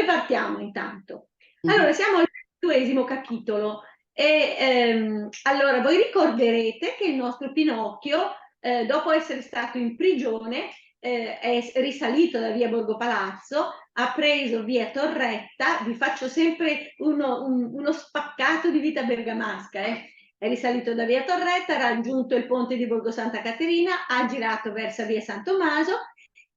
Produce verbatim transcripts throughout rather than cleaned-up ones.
partiamo intanto. Mhm. Allora, siamo al ventiduesimo capitolo. E, ehm, allora, voi ricorderete che il nostro Pinocchio, eh, dopo essere stato in prigione, eh, è s-, risalito da via Borgo Palazzo, ha preso via Torretta, vi faccio sempre uno, un, uno spaccato di vita bergamasca, eh. È risalito da via Torretta, ha raggiunto il ponte di Borgo Santa Caterina, ha girato verso via San Tommaso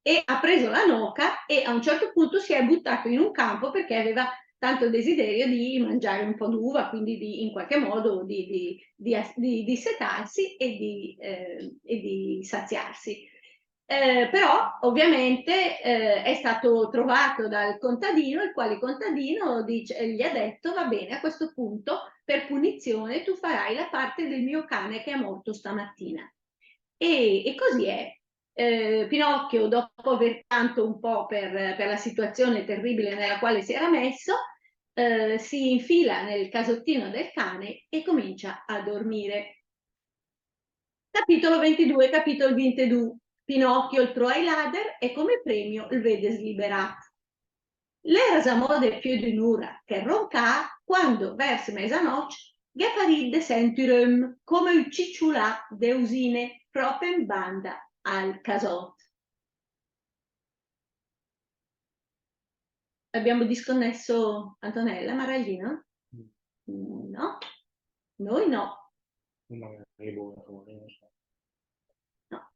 e ha preso la noca e a un certo punto si è buttato in un campo perché aveva tanto desiderio di mangiare un po' d'uva, quindi di, in qualche modo di, di, di as-, di dissetarsi e di, eh, e di saziarsi. Eh, però ovviamente, eh, è stato trovato dal contadino, il quale contadino dice, gli ha detto: "Va bene, a questo punto per punizione tu farai la parte del mio cane che è morto stamattina." E, e così è. Eh, Pinocchio, dopo aver pianto un po' per, per la situazione terribile nella quale si era messo, eh, si infila nel casottino del cane e comincia a dormire. Capitolo ventidue, capitolo vintedù. Pinocchio 'l troa i lader e come premio 'l vede sliberàt. L'era zamò de piö de ön'ura che 'l roncàa, quando vers mesanòcc gh'è parìt de sènt ü römm, come ü ciciulà de usine, pròpe in banda al casòt. Abbiamo disconnesso Antonella Maraglino? Mm. No? Noi no. Magari, boh, non so. No.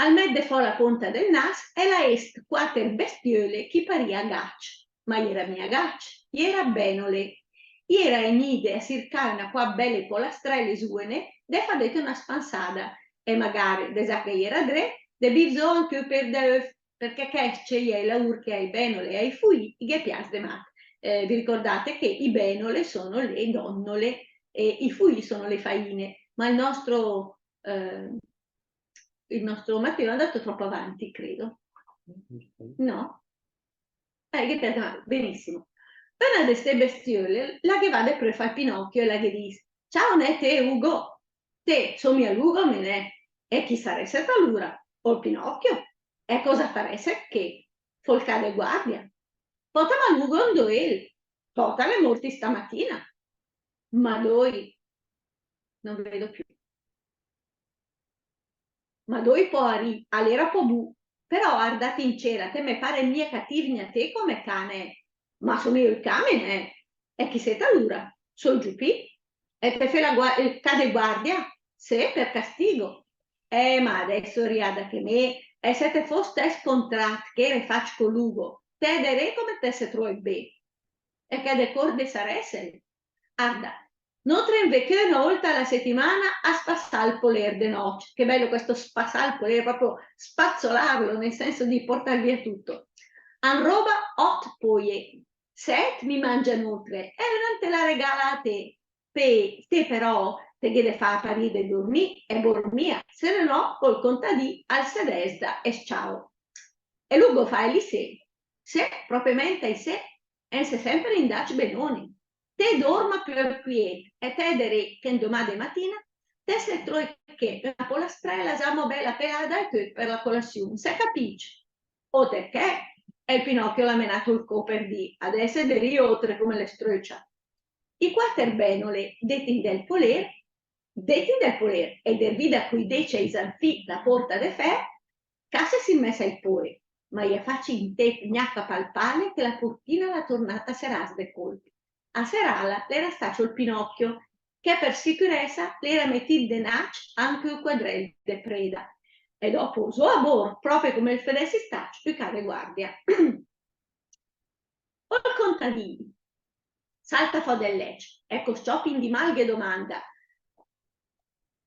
Al mèt de fò la ponta del nas e l'à ést quàter bestiöle che i parìa gacc, ma i era mia gacc, i era bènole. I era egnide a sircà öna quach bèle polastrèle zùene de fà dét öna spansada, e magare, de zà che i era dré, de bìv zó anche ü pér de öv, perché chèst i è i laùr che ai bènole e ai fuì i ghe pias de mat. Eh, vi ricordate che i bènole sono le donnole e i fuì sono le faine, ma il nostro, eh, il nostro Matteo è andato troppo avanti, credo. No? Eh, che te-, benissimo. Öna de ste bestiöle la ghe va de pröf al Pinocchio e la ghe dis: "Ciao, nè, té, Ugo." "Té, só mia Lugo, mé, nè. E chi sarèsset alura?" "Ol Pinocchio." "E cosa farèsset ché?" "Fó 'l cà de guardia." "Pòta, ma Lugo 'ndo él?" "Pòta, l'è mórt istamatina." "Ma dói?" "Non vedo più." "Ma dói, poarì, al éra pò bu. Però arda, té, in céra, te me paret mia catìv gna té come cà, nè." "Ma só mia ü cà, mé, nè." "E chi sét alura?" "Só 'l Giupì." "E te fét la gua-, 'l cà de guardia?" "Sé, per castigo." "Eh, ma adèss, riàda ché mé, e se te fóss stèss scontràt che ére facc co Lugo, te ederét come te se troét bé." "E che decór de sarèssel?" "Arda, nóter 'n vé ché öna ólta a la setimana a spassà 'l polér de nòcc." Che bello questo spassà 'l polér, proprio spazzolarlo, nel senso di portar via tutto. "An róba òt póie. Sèt mi mangia nóter, e öna 'n te la regala a té. Pé, té però, te ghé de fà a parì de durmì e bórmia, se de nò ol contadì al se dèsda e s-ciao." E Lugo fà: "L'è isé." "Sé, pròpemènt isé, èn-se sèmper indàcc benóne. Té dórma pör quiét, e te ederét che 'ndomà de matina te se tróet ché öna polastrèla zamò bèla pelada e töt per la colassiù, s'è capìcc?" "Óter ché." E 'l Pinocchio l'à menàt ol có per dì: "Adèss ederì óter come l'è ströcia." I quàter bènole, dét in del polér, dét in del polér, e dervìda coi décc e i zanfì la pórta de fèr, cà se sin mèsse a póer, ma i à facc in tép gnach a palpàle che la pórtina l'à tornàt a seràs de cólp. A seràla l'era stacc ol Pinocchio, che per sicürèssa l'era metìt denàcc anche ü quadrèl de préda. E dòpo zó a bór, pròpe come 'l födèss istacc ü cà de guardia. Ol contadì salta fò del lècc e co s-ciòp in di mà 'l ghe domanda: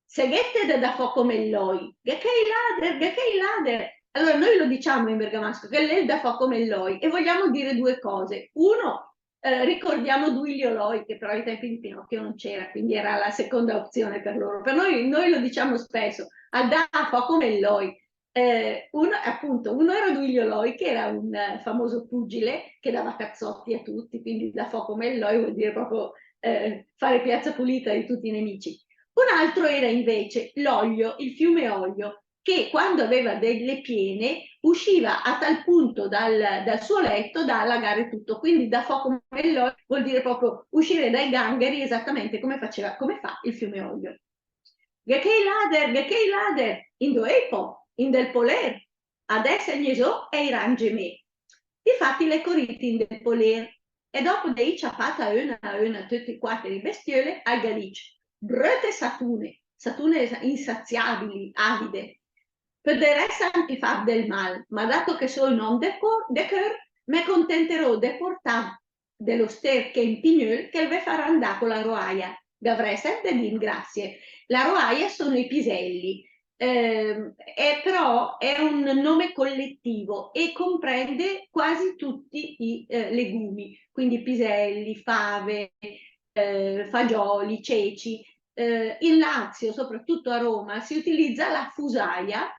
"Se gh'ét de dà fò come 'l Loi?" "Gh'è ché i lader, gh'è ché i lader." Allora, noi lo diciamo in bergamasco che l'è 'l dà fò come 'l Loi e vogliamo dire due cose. Uno, eh, ricordiamo Duilio Loi, che però ai tempi di Pinocchio non c'era, quindi era la seconda opzione per loro. Per noi, noi lo diciamo spesso: "Al dà fò come 'l Loi." Eh, uno, appunto, uno era Duilio Loi, che era un, eh, famoso pugile che dava cazzotti a tutti, quindi dà fò come 'l Loi vuol dire proprio, eh, fare piazza pulita di tutti i nemici. Un altro era invece l'Oglio, il fiume Oglio, che quando aveva delle piene usciva a tal punto dal, dal suo letto da allagare tutto, quindi da fò come l'oglio vuol dire proprio uscire dai gangheri esattamente come faceva, come fa il fiume Oglio. Gh'è ché i lader, gh'è ché i lader, indo i è pò, in del polér, adès ègne zó e i range mé. Difati l'è corìt in del polér, e dopo de ì ciapàt a öna a öna töte quater i bestiöle, al gh'à dicc: Bröte satune, satune insaziabili, avide, pöderèss anche fàv del mal, ma dato che só ün òm de cör, de cör, me contenteró de portàv de l'ostér ché in Pignöl, che 'l ve farà 'ndà co la roaia. Gh'avrèss de dìm grassie. La roaia sono i piselli, ehm, è, però è un nome collettivo e comprende quasi tutti i, eh, legumi, quindi piselli, fave, eh, fagioli, ceci. Eh, in Lazio, soprattutto a Roma, si utilizza la fusaia,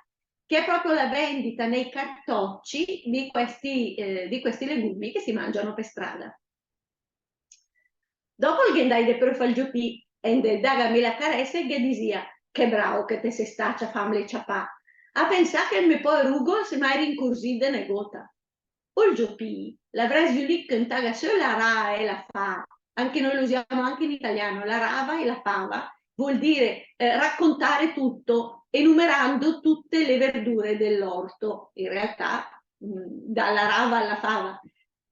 che è proprio la vendita nei cartocci di questi, eh, di questi legumi che si mangiano per strada. Dopo al gh'è 'ndàcc de pröf al Giopì, e 'n del dàga mé la carèssa al ghe disìa: Che brao che te sé stacc a fàmle ciapà. A pensà che 'l mé poer Ugo 'l s'è mai rincurzìt de negóta. Ol Giopì l'avrèss vülìt cöntàga sö la rava e la fava, anche noi lo usiamo anche in italiano, la rava e la fava, vuol dire, eh, raccontare tutto, enumerando tutte le verdure dell'orto. In realtà, mm, dalla rava alla fava,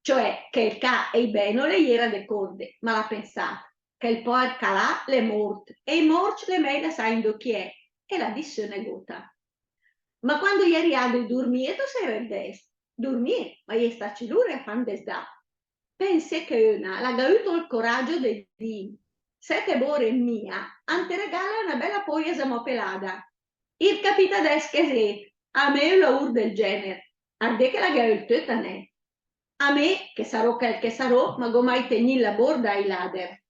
cioè che 'l cà e i bènole i éra decórde, ma l'à pensàt che 'l poer cà là l'è mórt, e i mórcc l'è mèi lassài indó ch'i è, e l'à dicc sö negóta. Ma quando i è riàcc a durmì, e 'ndo s'éret dèscc? Durmì, ma i è stacc lur a fàm desdà. Pensé che öna la gh'à üt ol coragio de dì: Se te bóret mia, an te regale öna bèla póia zamò pelada. Ét capìt adès che sét, a mé ü laùr del gèner. Ardé che la gh'à öl töta, nè? A mé, che saró chèl che saró, ma gh'ó mai tegnìt la bórda ai lader.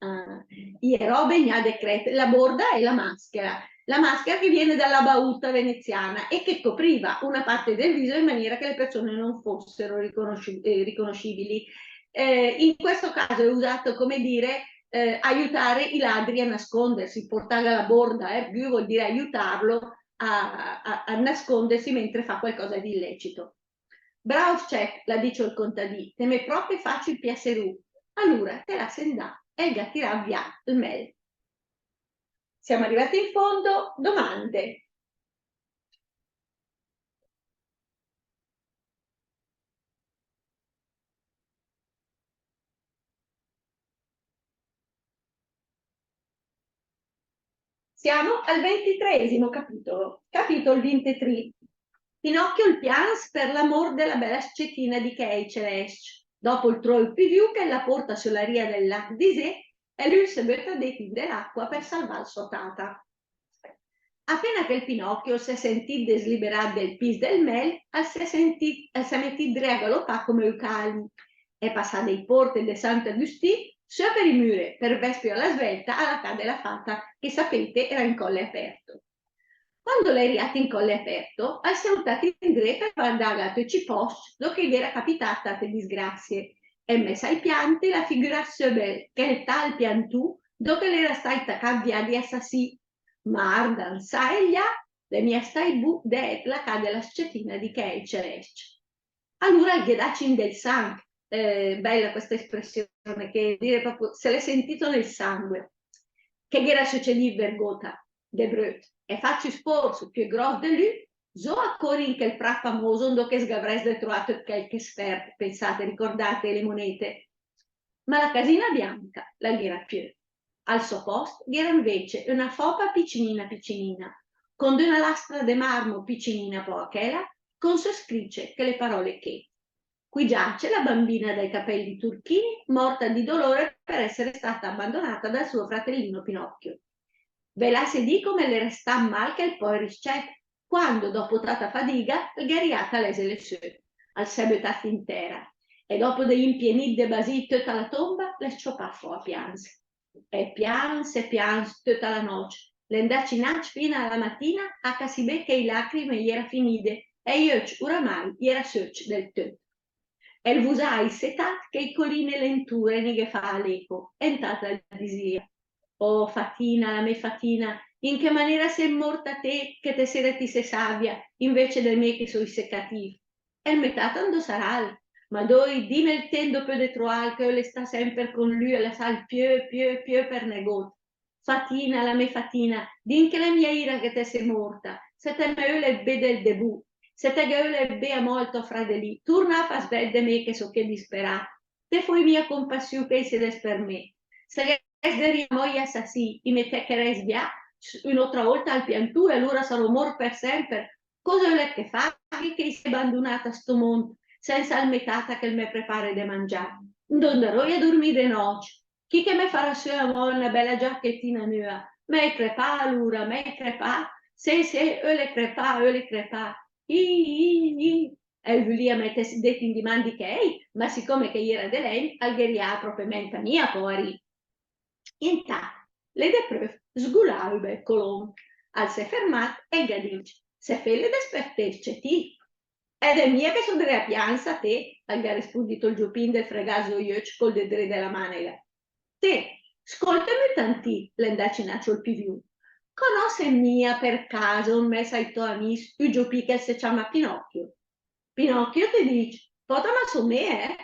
Ah, i è ròbe gnà de crèd, la borda è la maschera. La maschera che viene dalla bauta veneziana e che copriva una parte del viso in maniera che le persone non fossero riconosci-, eh, riconoscibili. Eh, in questo caso è usato, come dire, eh, aiutare i ladri a nascondersi, portare la borda, eh, ergü vuol dire aiutarlo a, a, a nascondersi mentre fa qualcosa di illecito. Brao scèt, l'à dicc ol contadì, te m'é pròpe facc ü piaserù. Alura te lasse 'ndà, e 'l gh'à tiràt vià ol mèl. Siamo arrivati in fondo, domande. Siamo al ventitreesimo capitolo. Capitol vintetrì. Pinòchio 'l pians per l'amór de la bèla scetina di chèi celèscc. Dòpo 'l tróe ü piviù che 'l la pórta sö la ria del lach d'Isé, e lü 'l se böta dét in de l'aqua per salvà 'l sò tata. Apéna che 'l Pinòchio 'l s'è sentìt desliberàt del pis del mèl, al s'è sentìt, al s'è metìt dré a galopà come ü cali. È passàt dai pórte de Sant'Agustì, sö per i müre, per vèss piö a la svèlta a la cà de la fata, che sapete era in Colle Aperto. Quando l'è riàt in Colle Aperto, al s'è ültàt indré per vardà a töcc i pòscc 'ndo che gh'éra capitàt tate disgrasie. E 'n mès ai piante l'à figüràt söbel chèl tal piantù 'ndo che l'éra stacc tacàt vià di assassì. Ma arda, 'n sà e 'n là, l'è mia stacc bù dét la cà de la scetina di chèi celèscc. Alura al gh'è dacc in del sangh, eh, bella questa espressione, che vuol dire proprio se l'è sentito nel sangue, che gh'éra söcedìt vergóta de bröt, e facc ü sfórs piö gròss de lü, zó a cór in chèl prà famoso 'ndo che 'l gh'avrèss de troà töt chèl che 'l s'pèrd, pensate, ricordate le monete. Ma la casina bianca la gh'éra piö. Al sò pòst gh'éra invece öna fòpa picinina picinina, con d'öna lastra de marmo picinina pò a chèla, con sö scricc chèle paròle ché: Qui giace la bambina dai capelli turchini, morta di dolore per essere stata abbandonata dal suo fratellino Pinocchio. Ve lasse dì come l'è restàt mal chèl póer scèt, quando, dòpo tata fadiga, 'l gh'è riàt a lèsele sö, al s'è bötàt in tèra, e dòpo de ì impienìt de basì töta la tómba, l'è s-ciopàt fò a pians. E pians, e pians töta la nòcc, l'è 'ndacc inàcc fina a la matina, a casibé che i lacrime i éra finide, e i öcc uramài i éra söcc del töt. E 'l vusàa isé tat che i coline lenture ne ghe fàa l'eco, e 'ntàt al disìa: Oh fatina, la mé fatina, In che manéra sét mórta té che te séret isé sabia, invéce de mé che só isé catìv? E 'l mé tata 'ndo saràl? Ma dói, dìm ol té 'ndo pöde troàl, che öle stà sèmper con lü e lassàl piö, piö, piö per negót. Fatina, la mé Fatina, dìm che l'è mia ira che te sé mórta, se te me ölet bé del debù, se te ghe ölet bé amò al tò fradelì, turna a fàs vèd de mé che só ché disperàt. Te fói mia compassiù che i sé des per mé. Se ghès de rià amò i assassì, i me techerès vià s-, ön'ótra ólta al piantù e alura saró mórt per sèmper. Cosa ölet che faghe che i sé bandunàt a sto mónd, sènsa ol mé tata che 'l me prepare de mangià? 'Ndo 'ndarói a durmì de nòcc? Chi che me farà sö amò öna bèla giachetina nöa? Mèi crepà alura, mèi crepà. Sé, sé, öle crepà, öle crepà. Ih, ih, ih. El vülìa mètes dét in di mà di chèi, ma sicóme che i éra de lègn, al ghe riàa pròpe mia, poarì. Intàt, l'è de pröf sgulà ü bèl colómb. Al s'è fermàt e 'l gh'à dicc: Se fét le despertésce, ti? E de mia che só dré a piànsa, té, al gh'à respundìt ol Giopì 'ndel fregàs i öcc col dedré de la mànega. Té, scóltem ü tantì, l'è 'ndacc inàcc ol piviù. Conòsset mia per caso in mès ai tò amìs ü Giopì che 'l se ciama Pinocchio? Pinocchio, te dicc? Pòta ma só mé, eh?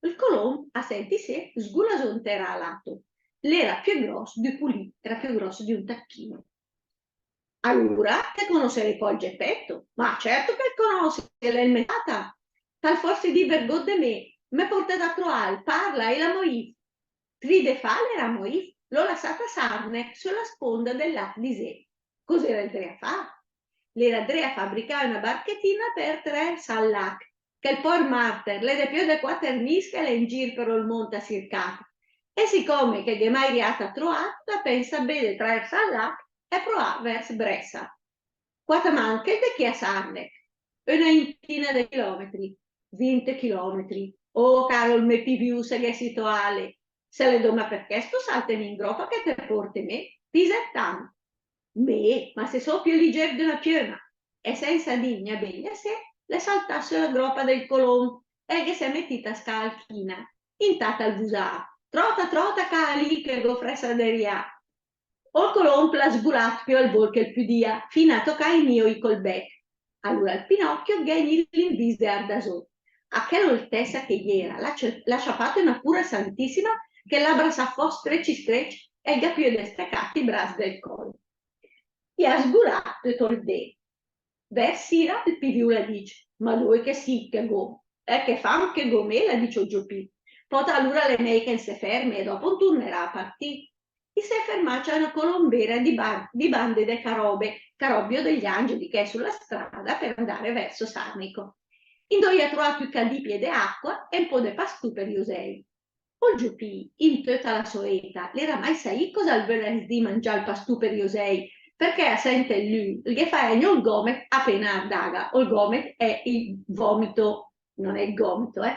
Ol colómb, a sentì isé, sgulà zó 'n tèra a lato. L'éra piö gròss d'ü pulì, éra piö gròss di un tacchino. Alura, te conòsset pò ol Gepèto? Ma cèrto che 'l conòsse, l'è 'l mé tata. T'àl fórse dìt vergót de mé? Me pórtet a troàl, parla, éla amò ìv? Tri dé fa l'éra amò ìv, l'ó lassàt a Sarnech, sö la spónda del lach d'Isé. Cos'éret dré a fà? L'éra dré a fabricà öna barchetina per traersà 'l lach, che 'l pòer màrter l'è de piö de quàter mis che l'è in gir per ol mónd a sircàt. E sicóme che 'l gh'è mai riàt a troàt, l'à pensàt bé de traersà 'l lach e proà vèrs Brèssa. Quat manchet de ché a Sarnech? Öna intina de chilòmetri. Vinte chilòmetri. Oh, caro ol mé piviù, se gh'èsset tò ale. Se l'è dóma per chèsto, sàltem in gròpa che te pórte mé. Pìset tant? Mé, ma se só piö ligér de öna piöma. E sènsa dì gna bé gna sé, l'è saltàt sö la gròpa del colómb e 'l ghe s'è metìt a scaalchina. Intàt al vusàa: Tròta, tròta, ca a lì, che gh'ó frèssa de rià. Ol colómb l'à sgulàt piö al vólt che 'l pödìa, fina a tocà i mìoi col bèch. Alura ol Pinocchio 'l gh'à gnìt l'invìs de ardà zó. A chèla oltèssa che i éra, l'à ce-, l'à ciapàt öna pura santìssima che l'à brassàt fò strécc strécc e 'l gh'à piö destacàt i bras del còl. I à sgulàt töt ol dé. Vèrs sira ol piviù l'à dicc: Ma dóe che sét che gh'ó? Eh, che fam che gh'ó mé, l'à dicc ol Giopì. Pòta alura l'è mèi che 'n se ferme e dòpo 'n turnerà a partì. I s'è fermàcc a öna colómbera di ba-, di bande de Caròbe, Carobbio degli Angeli, che è sulla strada per andare verso Sarnico. Indó i à troàt ü cadì pié de aqua e ü pó de pastù per i osèi. Ol Giopì, in töta la sò éta, l'éra mai saìt cosa 'l völès dì mangià 'l pastù per i osèi, perché a sèntet lü, 'l ghe fàa ègn ol gòmet apéna a ardàga. Ol gòmet è il vomito, non è il gomito, eh.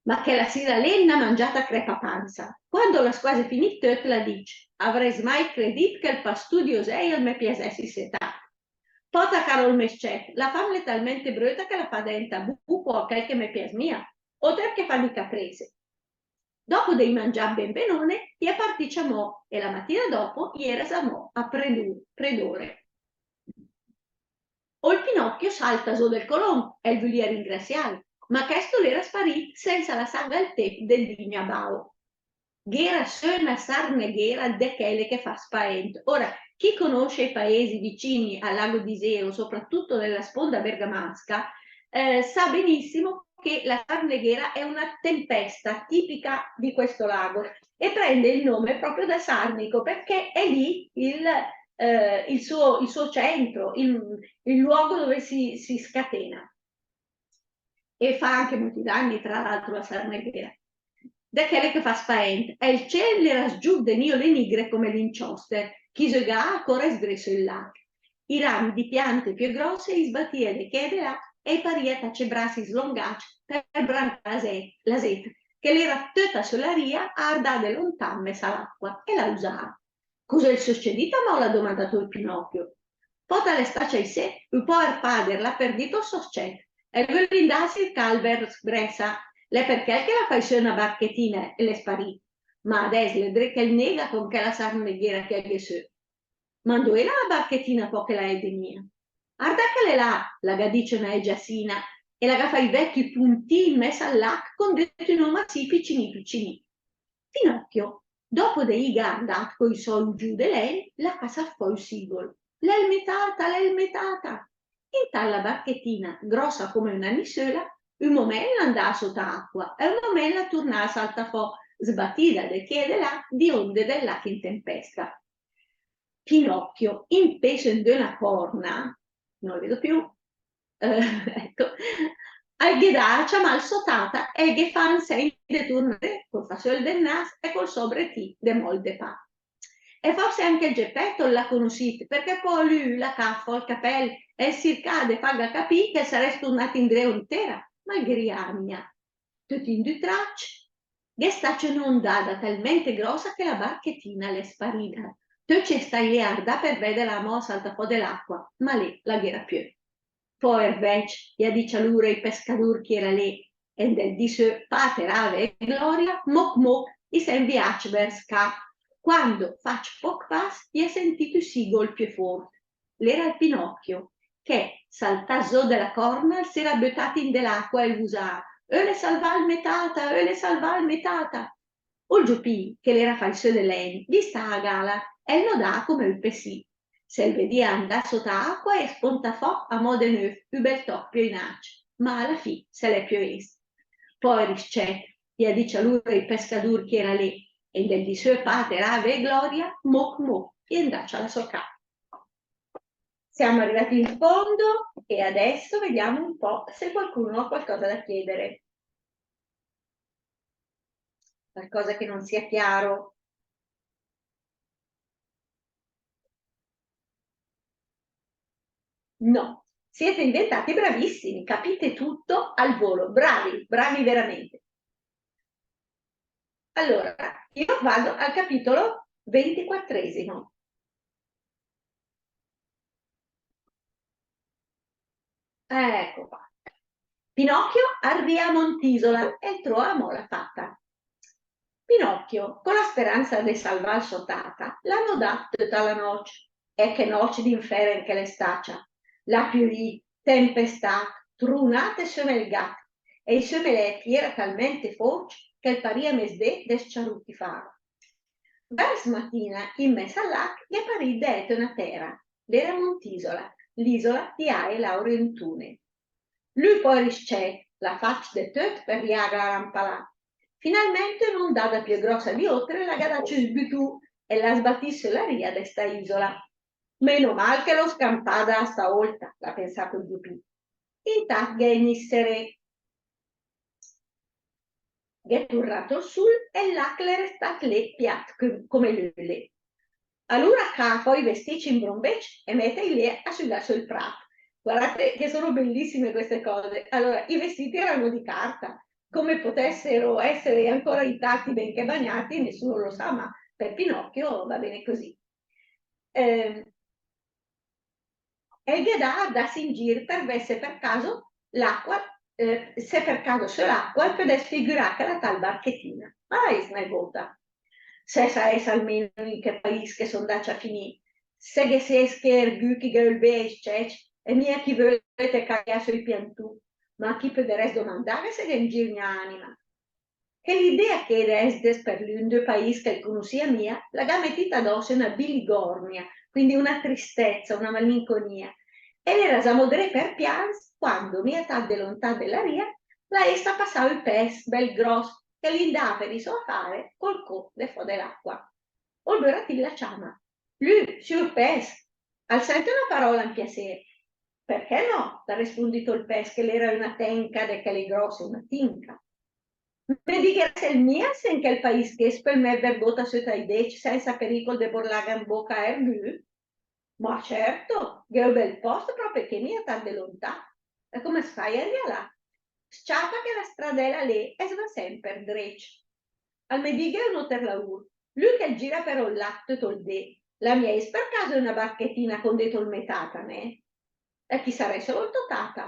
Ma chèla sira lé 'l n'à mangiàt a crepapansa. Quando l'à squase finìt töt, l'à dicc: Avrès mai credìt che 'l pastù di osèi al me piasès isé tat. Pòta, caro ol mé scèt, la fam l'è talmènt bröta che la fa deentà buco a chèl che me pias mia, óter che fà di caprese. Dòpo de ì mangiàt ben benone, i è partìcc amò, e la matina dòpo i éra zamò a Predu-, Predore. Ol Pinocchio salta zó del colómb e 'l vülìa ringrassiàl, ma chèsto l'éra sparìt sènsa lassàga 'l tép de dì gna bao. Gh'éra sö öna sarneghéra de chèle che fa spaènt. Ora, chi conosce i paesi vicini al lago d'Iseo, soprattutto nella sponda bergamasca, eh, sa benissimo che la sarneghéra è una tempesta tipica di questo lago e prende il nome proprio da Sarnico, perché è lì il, eh, il suo, il suo centro, il, il luogo dove si, si scatena. E fa anche molti danni, tra l'altro, la sarneghéra. De chèle che fa spaènt, e 'l cél l'éra sgiùf de niole nigre come l'inciòster, chi zögàa a córes dré söl lach. I ram di piante piö gròsse i sbatìa de ché e de là, e i parìa tace bras islongàcc per brancà la zét, la zét, che l'éra töta sö la ria a ardà de lontàn mès a l'aqua, e la usàa. Cos'è söcedìt amò? L'à domandàt ol Pinocchio. Pòta, l'è stacc isé, ü pòer pàder l'à perdìt ol sò scèt, e 'l völ indà a sircàl vèrs Brèssa, l'è per chèl che l'à facc sö öna barchetina e l'è sparìt. Ma adès l'è dré che 'l nega con chèla sarneghéra che 'l gh'è sö. "Ma 'ndo éla la barchetina pò che la ède mia?" "Arda che l'è là," la gh'à dicc öna egiasina, e la gh'à facc vèd ü puntì in mès al lach con dét ün omasì picinì picinì. Pinocchio, dopo de ìga ardàt coi sò ügiù de lègn, l'à casàt fò ü sìgol. "L'è 'l mé tata, l'è 'l mé tata!" Intàt la barchetina, gròssa come öna nisöla, ü momènt l'andàa sota aqua e ü momènt la turnàa a saltà fò, sbatida de ché e de là, di onde del lach in tempèsta. Pinocchio, impés in d'öna còrna, non lo vedo più, eh, ecco, al ghe dà a ciamà 'l sò tata e 'l ghe fà 'n sègn de turnà indré, col fasöl del nas e col sò bretì de mòl de pà. E fórse anche 'l Gepèto 'l l'à conossìt, perchè pò lü l'à cacàt fò 'l capèl e 'l sircàa de fàga capì che 'l sarès turnàt indré in tera, ma 'l ghe riàa mia. Töt in d'ü tracc, gh'è stacc ön'ondada talmènt gròssa che la barchetina l'è sparida. Töcc i è stacc lé a ardà per vèdela amò saltà fò de l'aqua, ma lé la gh'éra piö. Póer vècc, i à dicc alura i pescadùr ch'i éra lé, e 'n del dì sö pàter, ave e glòria, móch móch, i s'è inviàcc vèrs cà. Quando, facc póch pass, i à sentìt ü sìgol piö fórt. L'éra 'l Pinocchio, che, saltàt zó de la còrna, 'l s'éra bötàt in de l'aqua e 'l vusàa: "Öle salvà 'l mé tata, öle salvà 'l mé tata!" Ol Giopì, che l'éra facc sö de lègn, l'istàa a gala e 'l nodàa come ü pesì. Se 'l vedìa andà sota aqua e spontà fò amò de növ ü bèl tòch piö inàcc, ma a la fì se l'è piö ést. Póer iscèt, i à dicc alura i pescadùr ch'i éra lé, e 'n del dì sö pàter, ave e glòria, móch móch, i è 'ndàcc a la sò cà. Siamo arrivati in fondo e adesso vediamo un po' se qualcuno ha qualcosa da chiedere. Qualcosa che non sia chiaro? No, siete diventati bravissimi, capite tutto al volo, bravi, bravi veramente. Allora, io vado al capitolo ventiquattresimo. Ecco qua. Pinocchio al rìa a Montìsola e 'l tróa amò la fata. Pinocchio, co la speransa de salvà 'l sò tata, l'à nodàt töta la nòcc, e che nòcc d'infèren che l'è stacia! L'à piöìt, tempestàt, trunàt e sömelgàt, e i sömelècc i éra talmènt fórcc che 'l parìa mèsdé de s-ciarùt i fàa. Vèrs matina, in mès al lach, gh'è parìt de èt öna tèra, l'éra Montìsola, l'isola di Ae Laurentune. Lü, póer iscèt, l'à facc de töt per riàga a rampalà. Finalmènt, ön'ondada piö gròssa di ótre la gh'à dacc ü sbütù e l'à sbatìt sö la ria de sta isola. Meno mal che l'ó scampada a sta ólta, l'à pensàt ol Giopì. Intàt gh'è gnìt seré. Gh'è turnàt ol sul e 'l lach l'è restàt lé piàt co-, come l'öle. Alura càa fò i vestìcc imbrombécc e mètei lé a sügà sö 'l pràt. Guardate che sono bellissime queste cose. Allora, i vestiti erano di carta, come potessero essere ancora intatti, benché bagnati, nessuno lo sa, ma per Pinocchio va bene così. Ehm, e 'l ghe dà a 'ndàs in gir per vèd se per caso l'aqua, eh, se per caso sö l'aqua 'l podès figürà chèla tal barchetina. Ma la ést negóta. Se saès almeno in che paìs che só 'ndàcc a finì, se ghe sés ché ergü chi ghe öl bé ai s-cècc, e mia chi völ tecà vià sö i piantù, ma a chi podarès domandàga se gh'è in gir gna anima? Chèl'idea ché de èsdes per lü in d'ü paìs che 'l conossìa mia, la gh'à metìt adòss öna biligòrnia, quindi una tristezza, una malinconia. E l'éra zamò dré per pians, quando, mia tat de lontà de la ria, l'à ést a passà ü pès bèl gròss, che l'indàa per i sò afare col có de fò de l'aqua. Ol büratì 'l la ciama: "Lü, siur pès, al sènte öna paròla in piasér?" "Perché no?", l'à respundìt ol pès, che l'éra öna tènca de chèle gròsse, öna tinca. "Me digherèsel mia se in chèl paìs ché s' pöl mèt vergóta söta i décc sènsa perìcol de borlàga in bóca a ergü?" "Ma cèrto, gh'è ü bèl pòst pròpe ché, mia tat de lontà." "E come s' fài a rià là?" "S-ciapa chèla stradèla lé e s' va sèmper drécc. Al me dighe ün óter laùr, lü che 'l gira per ol lach töt ol dé, l'à mia ést per caso öna barchetina con dét ol mé tata, mé?" "E chi sarèsel ol tò tata?"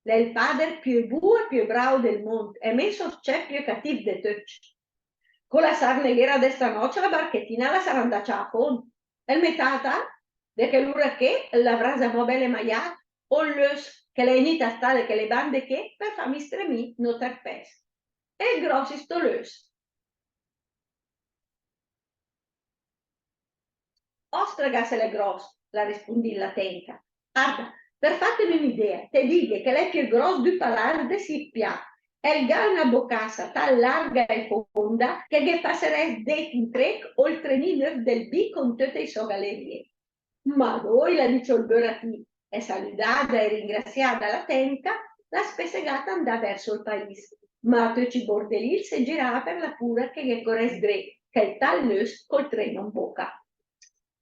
"L'è 'l pàder piö bù e piö brao del mónd, e mé só 'l scèt piö catìv de töcc." "Co la sarneghéra de stanòcc la barchetina la sarà 'ndàcia a fónd. E 'l mé tata?" De chèl'ura ché l'avrà zamò bèle maiàt ol lös, che l'è egnìt a stà de chèle bande ché per fàm istremì nóter pès. E 'l gròs ist'ol lös. Òstrega, se l'è gròs, la respundì la tènca. Arda, per fàten ön'idea, te dighe che l'è piö gròs d'ü palàs de sich pià, e 'l gh'à öna bocassa tat larga e fonda che ghe passerèss dét in tréch ol trenì növ del Bì con töte i sò galerìe. Madói, l'à dicc ol büratì, e salüdada e ringrassiada la tènca, l'à spessegàt a 'ndà vèrs ol paìs, ma a töcc i bordelì 'l se giràa per la pura che ghe corès dré chèl tal lös col treno in boca.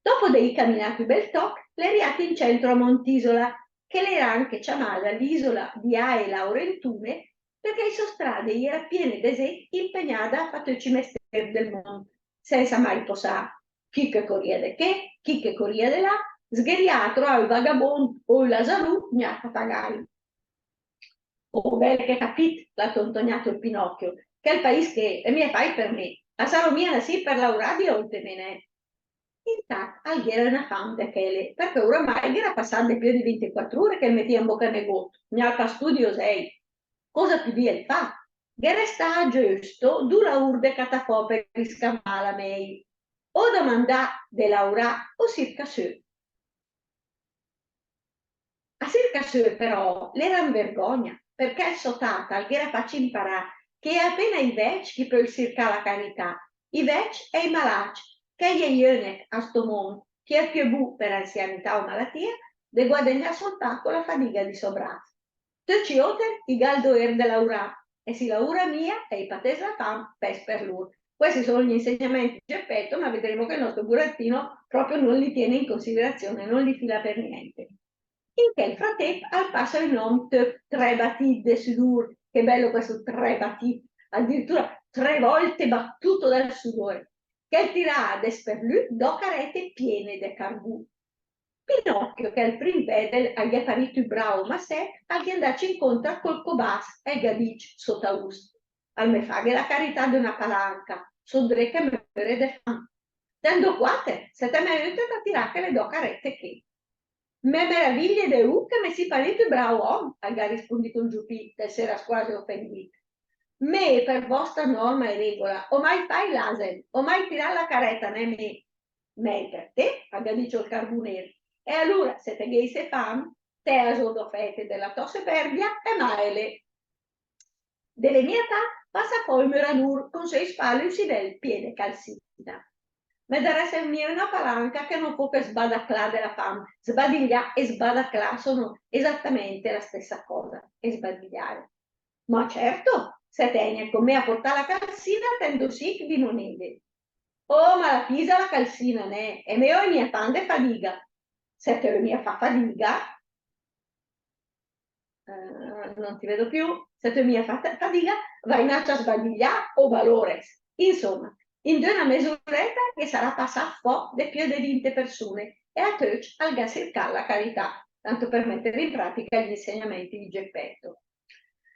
Dopo de ì caminàt ü bèl tòch, l'è riàt in céntro a Montisola, che l'era anche ciamada l'isola di Ae Laurentune, perché i sò strade i era piene de zét impegnada a fà töcc i mestér del mónd, sènsa mai posà. Chi che corìa de ché, chi che corìa de là, sgherìa a troà ü vagabónd o ü lazarù gnà a pagalli. Ó bèle che capìt, l'à tontognàt ol Pinòchio, chèl paìs ché l'è mia fàcc per mé, a saró mia nassìt per laurà di ólte, mé, nè. Intàt al gh'era öna fam de chèle, perché oramai gh'era passàt de piö di vintequatr'ure che 'l metìa in boca negót, gnà al pastù di osèi. Cosa püdìel fà? Ghe restàa giöst du laùr de catà fò per riscavàla mèi. O domandà de laurà o sircà sö. A sircà sö, però, l'era 'n vergògna, perché ol sò tata al gh'era facc imparà che è apéna i vècc chi pöl sircà la carità, i vècc e i malàcc, che i è i önech a sto mónd chi è piö bu per ansianità o malatìa de guadagnà ol sò pà co la fadiga di sò bras. Töcc i óter i gh'à 'l doér de laurà, e se i laura mia e i patés la fam, pès per lur. Questi sono gli insegnamenti di Geppetto, ma vedremo che il nostro burattino proprio non li tiene in considerazione, non li fila per niente. In chèl fratép al passa ün òm töt trebatìt de südùr, che bello questo trebatìt, addirittura tre volte battuto dal sudore, che 'l tira de sperlü dò carète piene de carbù. Pinocchio, che al prim vèdel al gh'è parìt ü brao massèt, al gh'è 'ndacc incóntra col cobàs e 'l gh'à dicc sota us: Al me faghe la carità de öna palanca, só dré che möre de fam. Te 'ndo quate, se te me ötet a tirà chèle dò carète ché. Me meraviglie de u che me sì parìt ü brao òm, al gh'à rispundìt ol Giopì, che 'l s'era squase ofendìt. Mé, per vòsta norma e regola, ó mai fàcc l'àsen, ó mai tiràt la carèta, nè mé. Mèi per té, al gh'à dicc ol carbunér. E alura, se te gh'é issé fam, tèa zó dò fète de la tò süpèrbia e màele. De lé mia tat passa fò ü müradùr con sö i spale ü sidèl pié de calsina. Me darèsel mia öna palanca che no fó che sbadaclà de la fam. Sbadiglià e sbadaclà sono esattamente la stessa cosa, e sbadigliare. Ma certo, se te ègnet con mé a portà la calsina, te 'ndo sich di monede. Oh, ma la pisa la calsina, nè? E mé öi mia tant de fadiga. Se te öi mia fà fadiga, eh, non ti vedo più, se te öi mia fà fadiga, va inàcc a sbadiglià o balores. Insoma, in d'öna mesurèta ghe sarà passàt fò de piö de vinte persune, e a töcc al gh'à sircàt la carità, tanto per mettere in pratica gli insegnamenti di Geppetto.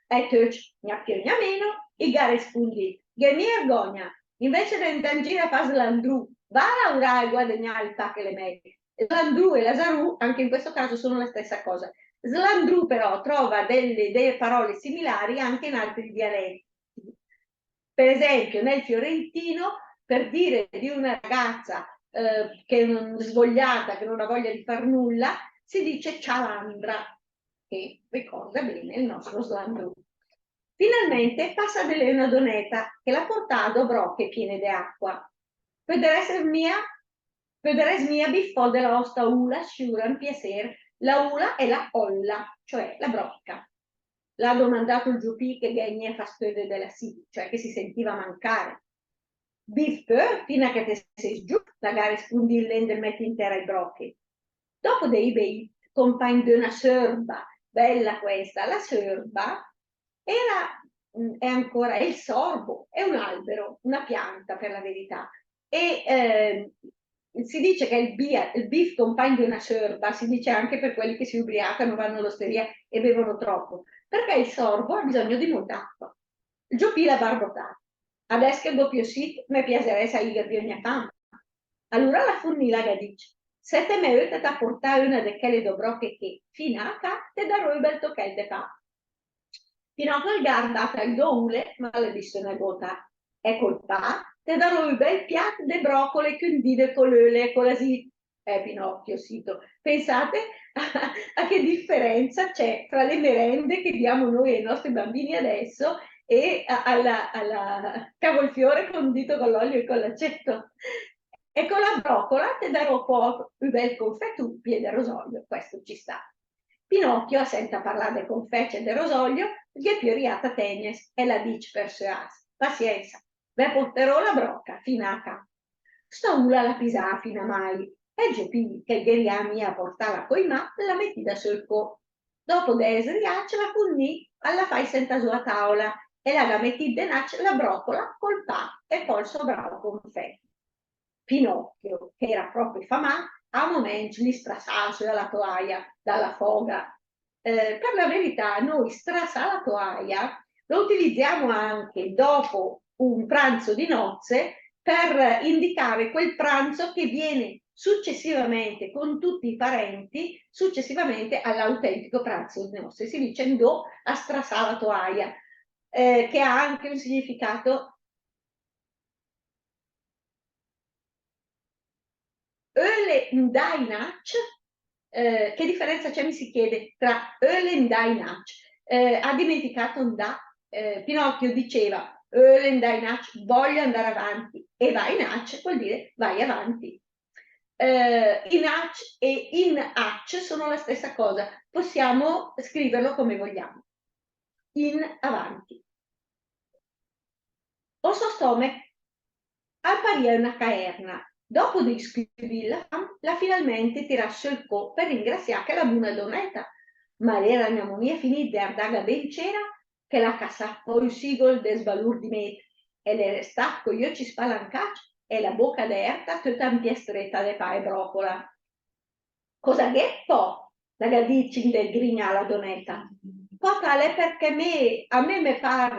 E töcc, gna piö gna meno, i gh'à rispundìt: Gh'è mia ergògna, invece de 'ndà in gir a fà slandrù, va a laurà e guadagnà ol pà che l'è mèi. Slandrù e lazarù, anche in questo caso, sono la stessa cosa. Slandrù, però, trova delle, delle parole similari anche in altri dialetti. Per esempio, nel fiorentino, per dire di una ragazza, eh, che non, svogliata, che non ha voglia di far nulla, si dice cialandra, che ricorda bene il nostro slandrù. Finalmènt passa de lé öna donèta che la portàa dò bròche piene de aqua. Pöderèss mia, pöderèss mia bìf fò de la òsta ula, sciura, 'n piasér? La ula è la olla, cioè la brocca. L'à domandàt ol Giopì che 'l ghe gnìa fastöde de la sit, cioè che si sentiva mancare. Bìf pör, fina che te sét giöst, al gh'à rispundìt lé 'ndel mèt in tèra i bròche. Dopo de ì beìt, compàgn de öna sörba, bella questa, la sörba era, mm, è ancora, è il sorbo, è un albero, una pianta per la verità. E, ehm, si dice che il bia-, il bìf compàgn de öna sörba, si dice anche per quelli che si ubriacano, vanno all'osteria e bevono troppo, perché il sorbo ha bisogno di molta acqua. Ol Giopì l'à barbotàt: Adès che gh'ó piö sit, me piaserèss a ìga piö gna fam. Alura la furnì la gh'à dicc: Se te me ötet a portà öna de chèle dò bròche ché fina a cà, te daró ü bèl tochèl de pà. Pinòchio al gh'à ardàt i dò ule, ma l'à vist öna góta. E col pà te daró ü bèl piàt de bròcole cundide co l'öle e co l'asìt. Eh, Pinocchio, sito. Pensate a, a che differenza c'è fra le merende che diamo noi ai nostri bambini adesso e a, alla, alla cavolfiore condito con l'olio e con l'aceto. E co la bròcola te daró pò ü bèl confèt pié de rosòlio, questo ci sta. Pinòchio, a sènt parlà de confècc e de rosòlio, al gh'è piö riàt a tègnes e l'à dicc per sò ase: Pasiènsa, ve porteró la bròca fina a cà. Sta ula l'à pisàt fina mai, e 'l Giopì, che 'l ghe riàa mia a portàla coi mà, l'à metìda söl có. Dòpo de ès riàcc, l'à furnìt, al l'à facc sentà zó a tàola, e la gh'à metìt denàcc la bròcola col pà e pò ol sò brao confèt. Pinòchio, che l'éra pròpe famàt, a momèncc l'isprassàa sö la toaia da la fòga. Eh, per la verità, noi strassà la toaia lo utilizziamo anche dopo un pranzo di nozze per indicare quel pranzo che viene successivamente con tutti i parenti, successivamente all'autentico pranzo di nozze. Si dice 'ndó a strassà la toaia, eh, che ha anche un significato Öle 'ndà inàcc? Eh, che differenza c'è, mi si chiede, tra öle 'ndà inàcc? Eh, ha dimenticato 'ndà? Eh, Pinocchio diceva: "Öle 'ndà inàcc, voglio andare avanti." E va inàcc vuol dire vai avanti. Eh, inàcc e inàcc sono la stessa cosa, possiamo scriverlo come vogliamo. In avanti. Ol sò stòmech al parìa öna caèrna. Dòpo de iscüdìl la fam, l'à finalmènt tiràt sö ol có per ringrassià chèla buna donèta. Ma l'éra gnamò mia finìt de ardàga bé 'n céra, che l'à casàt fò ü sìgol de sbalurdimènt, e l'è restàt coi öcc spalancàcc e la bóca dèrta, töta 'mpiestrèta de pà e bròcola. "Cosa gh'ét pò?" la gh'à dicc in del grignà la donèta. "Pòta, l'è perchè mé, a mé me par,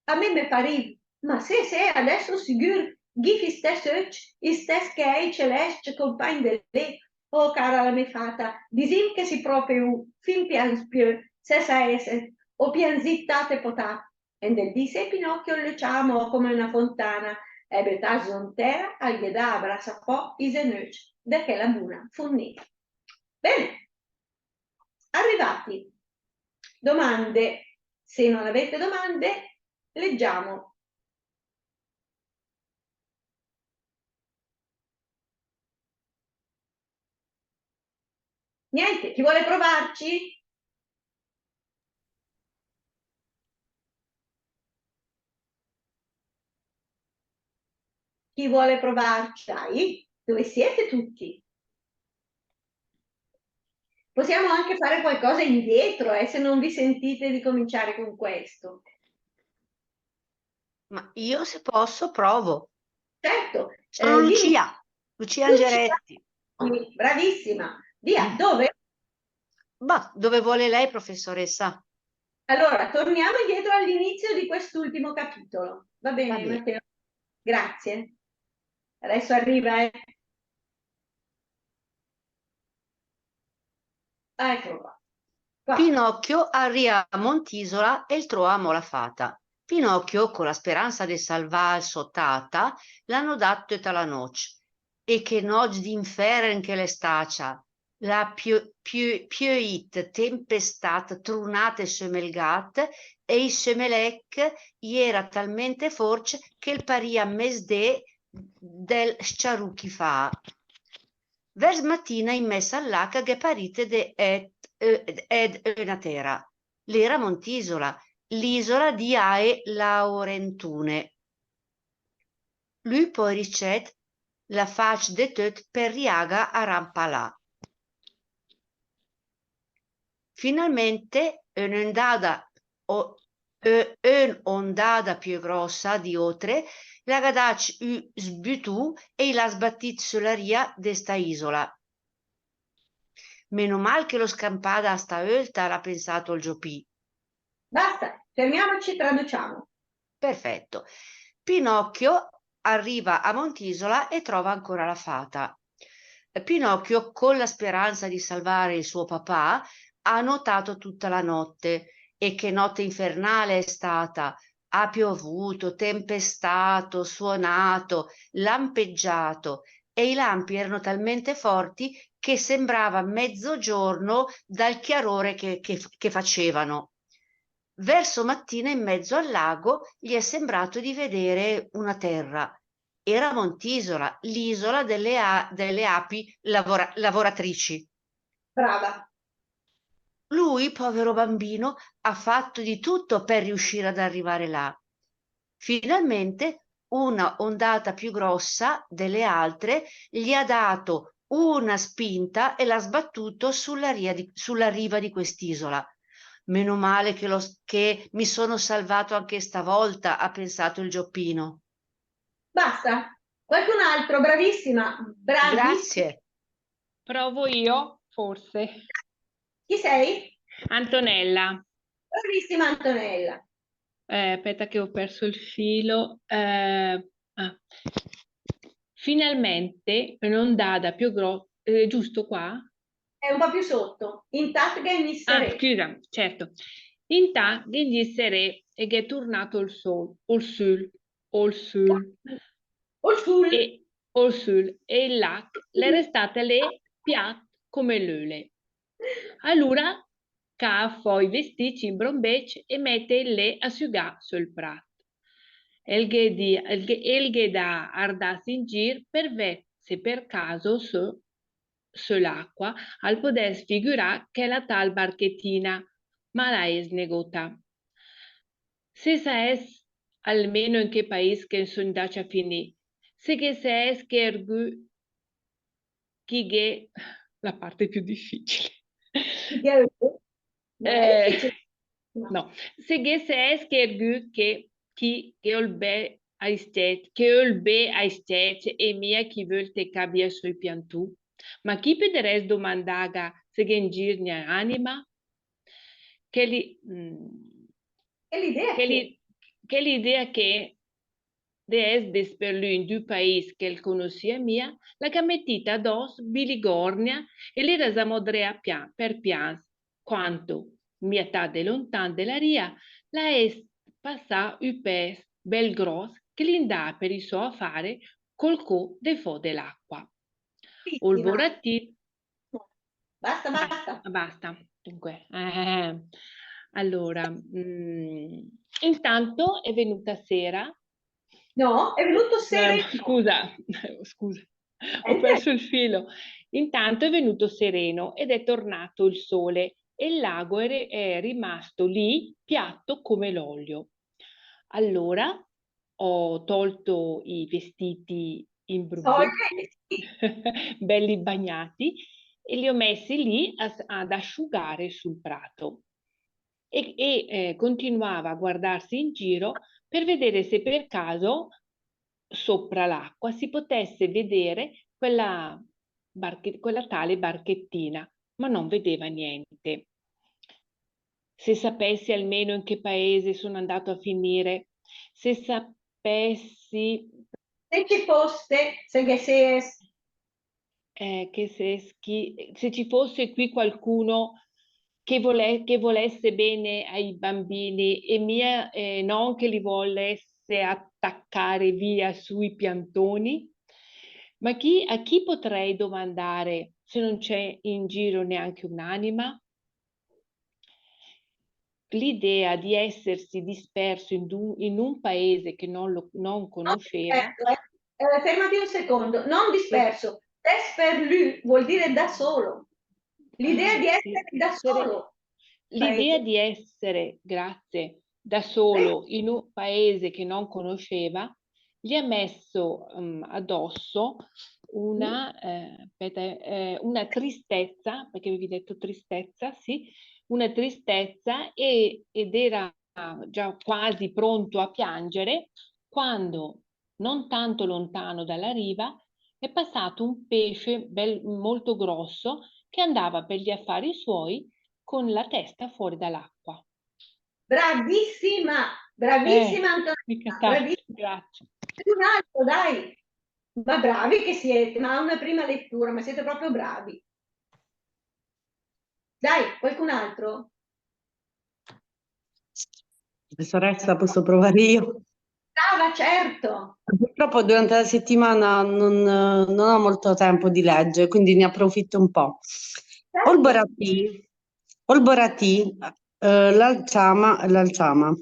a mé me parìv." "Ma sé, sé, adèss sigür, gh'ìv i stèss öcc, i stèss chèi celèscc compàgn de lé." "Oh, cara la mé fata, disìm che sì pròpe ü, fìm pians piö, se saèsset, ó pianzìt tat e pòta." E 'n del dì issé Pinòchio 'l löciàa amò come öna fontana, e bötàt zó 'n tèra, al ghe dàa a brassà fò i zenöcc de chèla buna furnìa. Bene, arrivati. Domande? Se non avete domande, leggiamo. Niente, chi vuole provarci? Chi vuole provarci? Dai, dove siete tutti? Possiamo anche fare qualcosa indietro, eh, se non vi sentite di cominciare con questo. Ma io, se posso, provo. Certo. Sono, eh, Lucia, Lucia Angeretti. Bravissima. Via, dove? Bah, dove vuole lei, professoressa. Allora, torniamo indietro all'inizio di quest'ultimo capitolo. Va bene, Matteo? Grazie. Adesso arriva, eh. Eccolo qua. Qua. Pinocchio al rìa a Montìsola e 'l tróa amò la fata. Pinocchio, co la speransa de salvà ol sò tata, l'à nodàt töta la nòcc. E che nòcc d'infèrn che l'è stacia! L'à piö-, piö-, piöìt, tempestàt, trunàt e sömelgàt, e i sömelècc i éra talmènt fórcc che 'l parìa mès dé del s-ciarù ch'i fàa. Vèrs matina in mès al lach gh'è parìt de èd, eh, èd öna tèra. L'éra Montìsola, l'isola di ae laorentune. Lü, poericèt, l'à facc de töt per riàga a rampà là. Finalmènt, ön'ondada, o, ö-, ön'ondada piö gròssa di ótre, la gh'à dacc ü sbütù e i l'à sbatìt sö la ria de sta isola. Meno mal che l'ó scampada a sta ólta, l'à pensàt ol Giopì. Basta, fermiamoci, traduciamo. Perfetto. Pinocchio arriva a Montìsola e trova ancora la fata. Pinocchio, con la speranza di salvare il suo papà, ha nuotato tutta la notte. E che notte infernale è stata! Ha piovuto, tempestato, suonato, lampeggiato, e i lampi erano talmente forti che sembrava mezzogiorno dal chiarore che, che, che facevano. Verso mattina, in mezzo al lago, gli è sembrato di vedere una terra. Era Montisola, l'isola delle a-, delle api lavora-, lavoratrici. Brava. Lui, povero bambino, ha fatto di tutto per riuscire ad arrivare là. Finalmente una ondata più grossa delle altre gli ha dato una spinta e l'ha sbattuto sulla ria di, sulla riva di quest'isola. "Meno male che lo s-, che mi sono salvato anche stavolta", ha pensato il Gioppino. Basta. Qualcun altro? Bravissima. Bravissi-, Grazie. Provo io, forse. Chi sei? Antonella. Bravissima Antonella. Eh, aspetta che ho perso il filo. Eh, ah. Finalmente un'ondata più gro-, eh, giusto qua? È un po' più sotto. Intàt ghe n'ìs seré. Ah, scusa, certo. Intàt ghe n'ìs seré e gh'è turnàt ol sól, ol sül, ol sül. Ol sül. E, ol sül. E ol lach l'è restàt lé piàt come l'öle. Alura càa fò i vestìcc imbrombécc e mèt lé a sügà söl prat. El gh'è di-, el gh'è, el gh'è 'ndàt a ardàs in gir per vèd se per caso sö, sö l'acqua al podès figürà chèla tal barchetina, ma la es negóta. Se saès almeno in che paìs che só 'ndàcc a finì, se ghe saès che ergü chi gh'è, la parte più difficile. Chi gh'è? Eh, no. Se ghe saès che ergü che, chi gh'öl bé ai s-cècc, che öl bé ai s-cècc e mia chi völ tecà via sö i piantù. Ma chi pöderès domandàga se gh'è in gir gna anima? Chèl i-, mm, chèl idea che, chèl idea che de èss de sperlü in d'ü paìs che 'l conossìa mia, la gh'à metìt adòss biligòrnia e l'éra zamò dré a pià-, per piàns, quando, mia tat de lontàn de la ria, l'è passàt ü pès bèl gròss che l'indàa per i sò afare col có de fò de l'acqua. Ol boratì Basta, basta. Ah, basta. Dunque, eh, allora, mm, intanto è venuta sera. No, è venuto sereno. Eh, scusa, scusa, ho perso il filo. Intanto è venuto sereno ed è tornato il sole e il lago è re-, è rimasto lì, piatto come l'olio. Allora, ho tolto i vestiti imbruttiti, belli bagnati, e li ho messi lì a s-, ad asciugare sul prato. E, e, eh, continuava a guardarsi in giro per vedere se per caso sopra l'acqua si potesse vedere quella barche-, quella tale barchettina, ma non vedeva niente. Se sapessi almeno in che paese sono andato a finire, se sapessi... Se ci fosse, se ghe ses. Eh, che se schi-, se ci fosse qui qualcuno che vole-, che volesse bene ai bambini e mia, eh, non che li volesse attaccare via sui piantoni. Ma chi, a chi potrei domandare se non c'è in giro neanche un'anima? L'idea di essersi disperso in un, in un paese che non lo, non conosceva. Aspetta, eh. Eh, fermati un secondo. Non disperso. Desperlü vuol dire da solo. L'idea di essere da solo. L'idea di essere, grazie, da solo in un paese che non conosceva gli ha messo, mm, addosso una, eh, aspetta, eh, una tristezza, perché avevi detto tristezza, sì, una tristezza e, ed era già quasi pronto a piangere quando, non tanto lontano dalla riva, è passato un pesce bel-, molto grosso che andava per gli affari suoi con la testa fuori dall'acqua. Bravissima, bravissima, eh, Antonella, mica tanto, bravissima. Grazie. Un altro, dai. Ma bravi che siete, ma a una prima lettura, ma siete proprio bravi. Dai, qualcun altro? Professoressa, posso provare io? Brava, certo. Purtroppo durante la settimana non, non ho molto tempo di leggere, quindi ne approfitto un po'. Certo. Ol boratì, ol boratì, eh, l'à ciamà, l'à ciamà.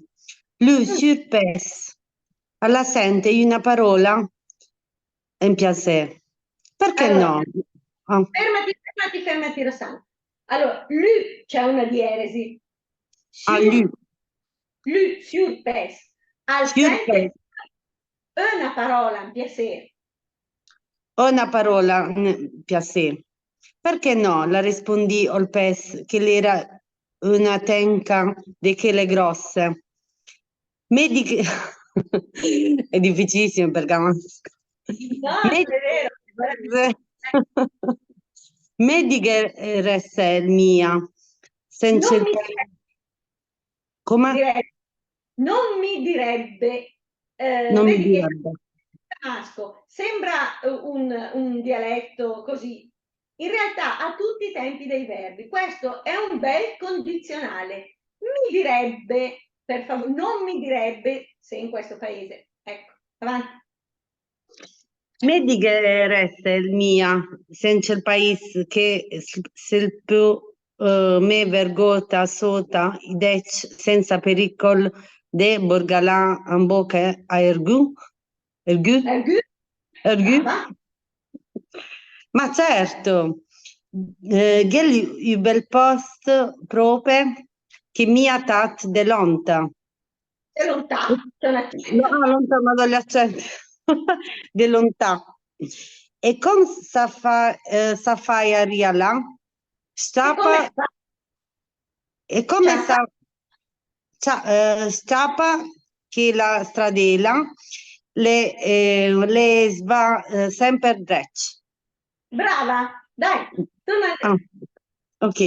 Lü, sciur pès, a l'à sènt öna paròla en piasè. Perché Allora, no? Ah, Fermati, fermati, fermati, Rossana. Allora, lü, c'è una dieresi. ah, Sciur, lü. lü, sciur pès. Al Sciur sènt pès. Öna paròla en piasè. Öna paròla en piasè. Perché no? L'à respundì ol pès, che l'era öna tènca de chèle gròsse. Mé dighe-, è difficilissimo in bergamasco. No, Mé è vero. dighe-, mé digherèss mia, sènsa Non ol mi pès. Come? Direbbe, non mi direbbe, eh, Non mi vedi che direbbe. Bergamasco sembra, eh, un, un dialetto così. In realtà ha tutti i tempi dei verbi. Questo è un bel condizionale. Mi direbbe, per favore, non mi direbbe se in questo paese. Ecco, avanti. Mé digherèss mia, sènsa ol pais, che s-, se 'l pö, eh, mé vergóta sóta i dècc, sènsa perìcol de borgalà en bóca a ergü, ergü, Ergü? Ergü? Brava. Ma certo, eh, gh'è ü bel pòst pròpe che mia tat de lónta. De lónta, c'è un accento. No, ah, lónta, ma no l'accent. De lónta. E come sa fa, eh, sa fai a rià là? E come Sciapa, fa? e come Sciapa. sa, sa, eh, sciapa che la stradèla le, eh, le sva, eh, sèmper drècc. Brava, dai, torna. Ah, ok.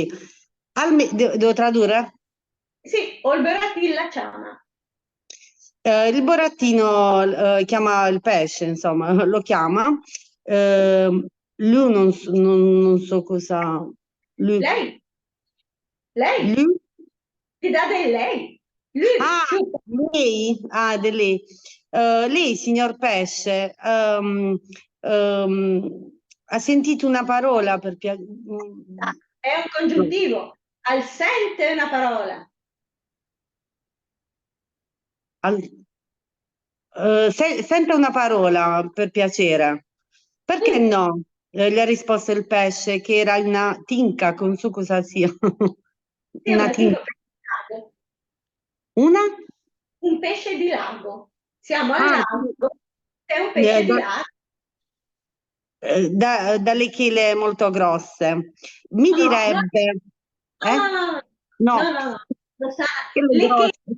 Al me-, de-, devo tradurre? Sì, ol boratì l'à ciamà. Eh, il burattino, eh, chiama il pesce, insomma, lo chiama. Eh, lü non s-, non, non so cosa. Lü. Lei? Lei? Lü? Ti dà del lei? Lü, Ah, sciur. Lei? Ah, de lei. Eh, lei, signor pesce, ehm, ehm, ha sentito una parola per pia-, mm, Ah, è un congiuntivo. Al sènt öna paròla. Al-, eh, se-, senta una parola, per piacere. Perché no? Eh, gli ha risposto il pesce, che era una tinca, che non so cosa sia. Sì, Una una tinca. tinca, un pesce di lago. Una? Un pesce di lago. Siamo al Ah, lago. sì. C'è un pesce Eh, di da-, lago. eh, da-, dalle chele molto grosse. Mi No, no, direbbe, no, eh? no, no, no. No. No, no, no. Lo sa, Chele le grosse. che-,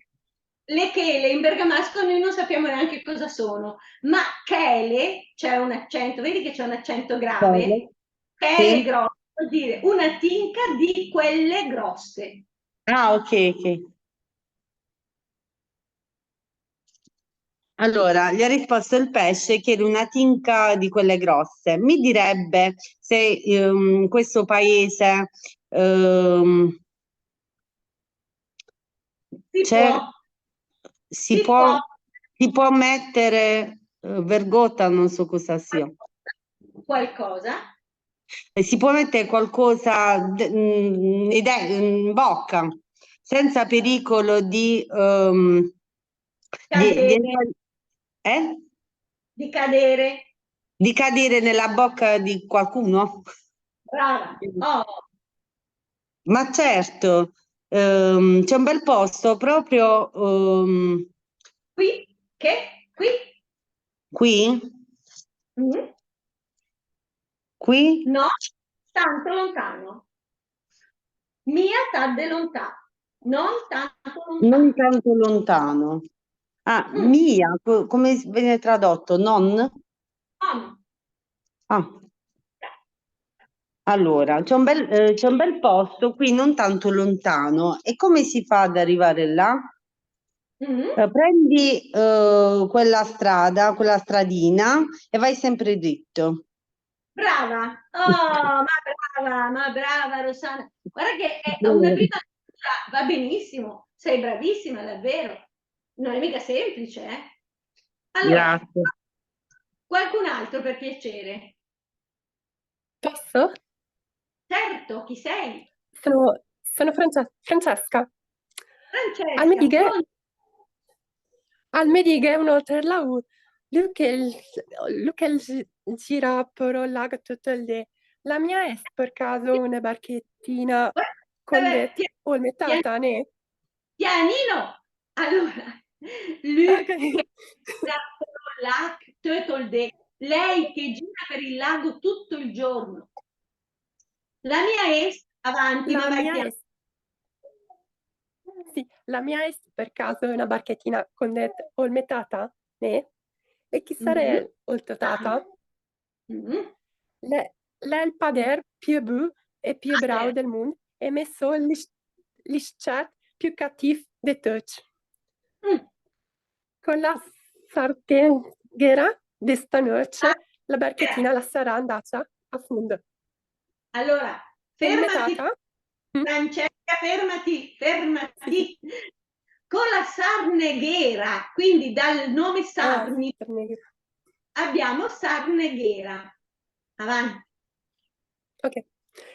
le chele in bergamasco noi non sappiamo neanche cosa sono, ma chele, c'è un accento, vedi che c'è un accento grave? Chele. Chele Sì. grosse, vuol dire una tinca di quelle grosse. Ah, ok, ok. Allora, gli ha risposto il pesce che era una tinca di quelle grosse. Mi direbbe se, ehm, questo paese, ehm, Si c'è, può, si si può, può. Si può mettere, eh, vergóta, non so cosa sia. Qualcosa? E si può mettere qualcosa de-, mm, in de-, in bocca, senza pericolo di, ehm, di, di, Cadere. Eh? Di cadere. Di cadere nella bocca di qualcuno? Brava. Oh. Ma certo, ehm, c'è un bel posto proprio, ehm, Qui? Che? Qui? Qui? Mm? Qui? No, tanto lontano. Mia tat de lónta. Non tanto lontano. Non tanto lontano. Ah, Mm. Mia, co-, come s-, viene tradotto? Non? Non. Ah. Allora, c'è un bel, eh, c'è un bel posto qui, non tanto lontano. E come si fa ad arrivare là? Mhm. Eh, prendi, eh, quella strada, quella stradina e vai sempre dritto. Brava! Oh, ma brava, ma brava, Rossana. Guarda che è una prima lettura, va benissimo, sei bravissima, davvero. Non è mica semplice, eh? Allora, Grazie. Qualcun altro, per piacere? Posso? Certo, chi sei? Sono, sono Francesca. Francesca. Francesca, Al me dighe, buongiorno. Al me dighe ün óter laùr, lü che, lü che gi-, gira per ol lagh töt ol dé. La mia ést per caso öna barchetina con Eh, dét pia-, ol me tata, né? Pianino! Allora, lü Ok. che gira per ol lagh töt ol dé. Lei che gira per il lago tutto il giorno. La mia ést, avanti, La ma vai mia piano. ést. Sì, la mia ést per caso öna barchetina con dét ol me tata, né? E chi sarèl ol tò tata? Mhm. L'è, l'è ol pader piö bu e piö Ah, brao eh. del mund e mé só l'i s-, l'i s-cèt piö catìv de töcc. Mm. Con la sarneghera de stanöcc, Ah, la barchetina la sarà andata a fund. Allora, E ol me fermati, tata? Mm? Francesca, fermati, fermati. Sì, sì. Con la sarneghera, quindi dal nome Ah, Sarni, sarneghera. Abbiamo sarneghera. Avanti. Ok.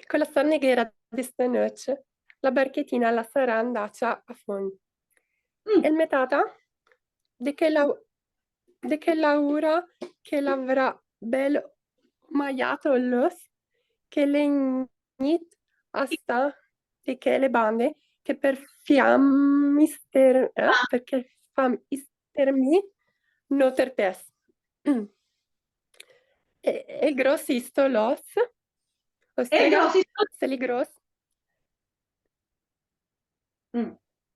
Con la sarneghera de stanöcc, la barchetina la sarà andata a fund. Mm. E ol me tata, de chèla, de chèla ura che l'avrà bèl maiàt ol ös, che l'è gnit a stà de chèle bande, che per fàm ister-, eh, Ah. Perché fàm istermì nóter pès. Mm. E, e gròs isto l'ös? E gròs isto- Se l'è gròs. Mm.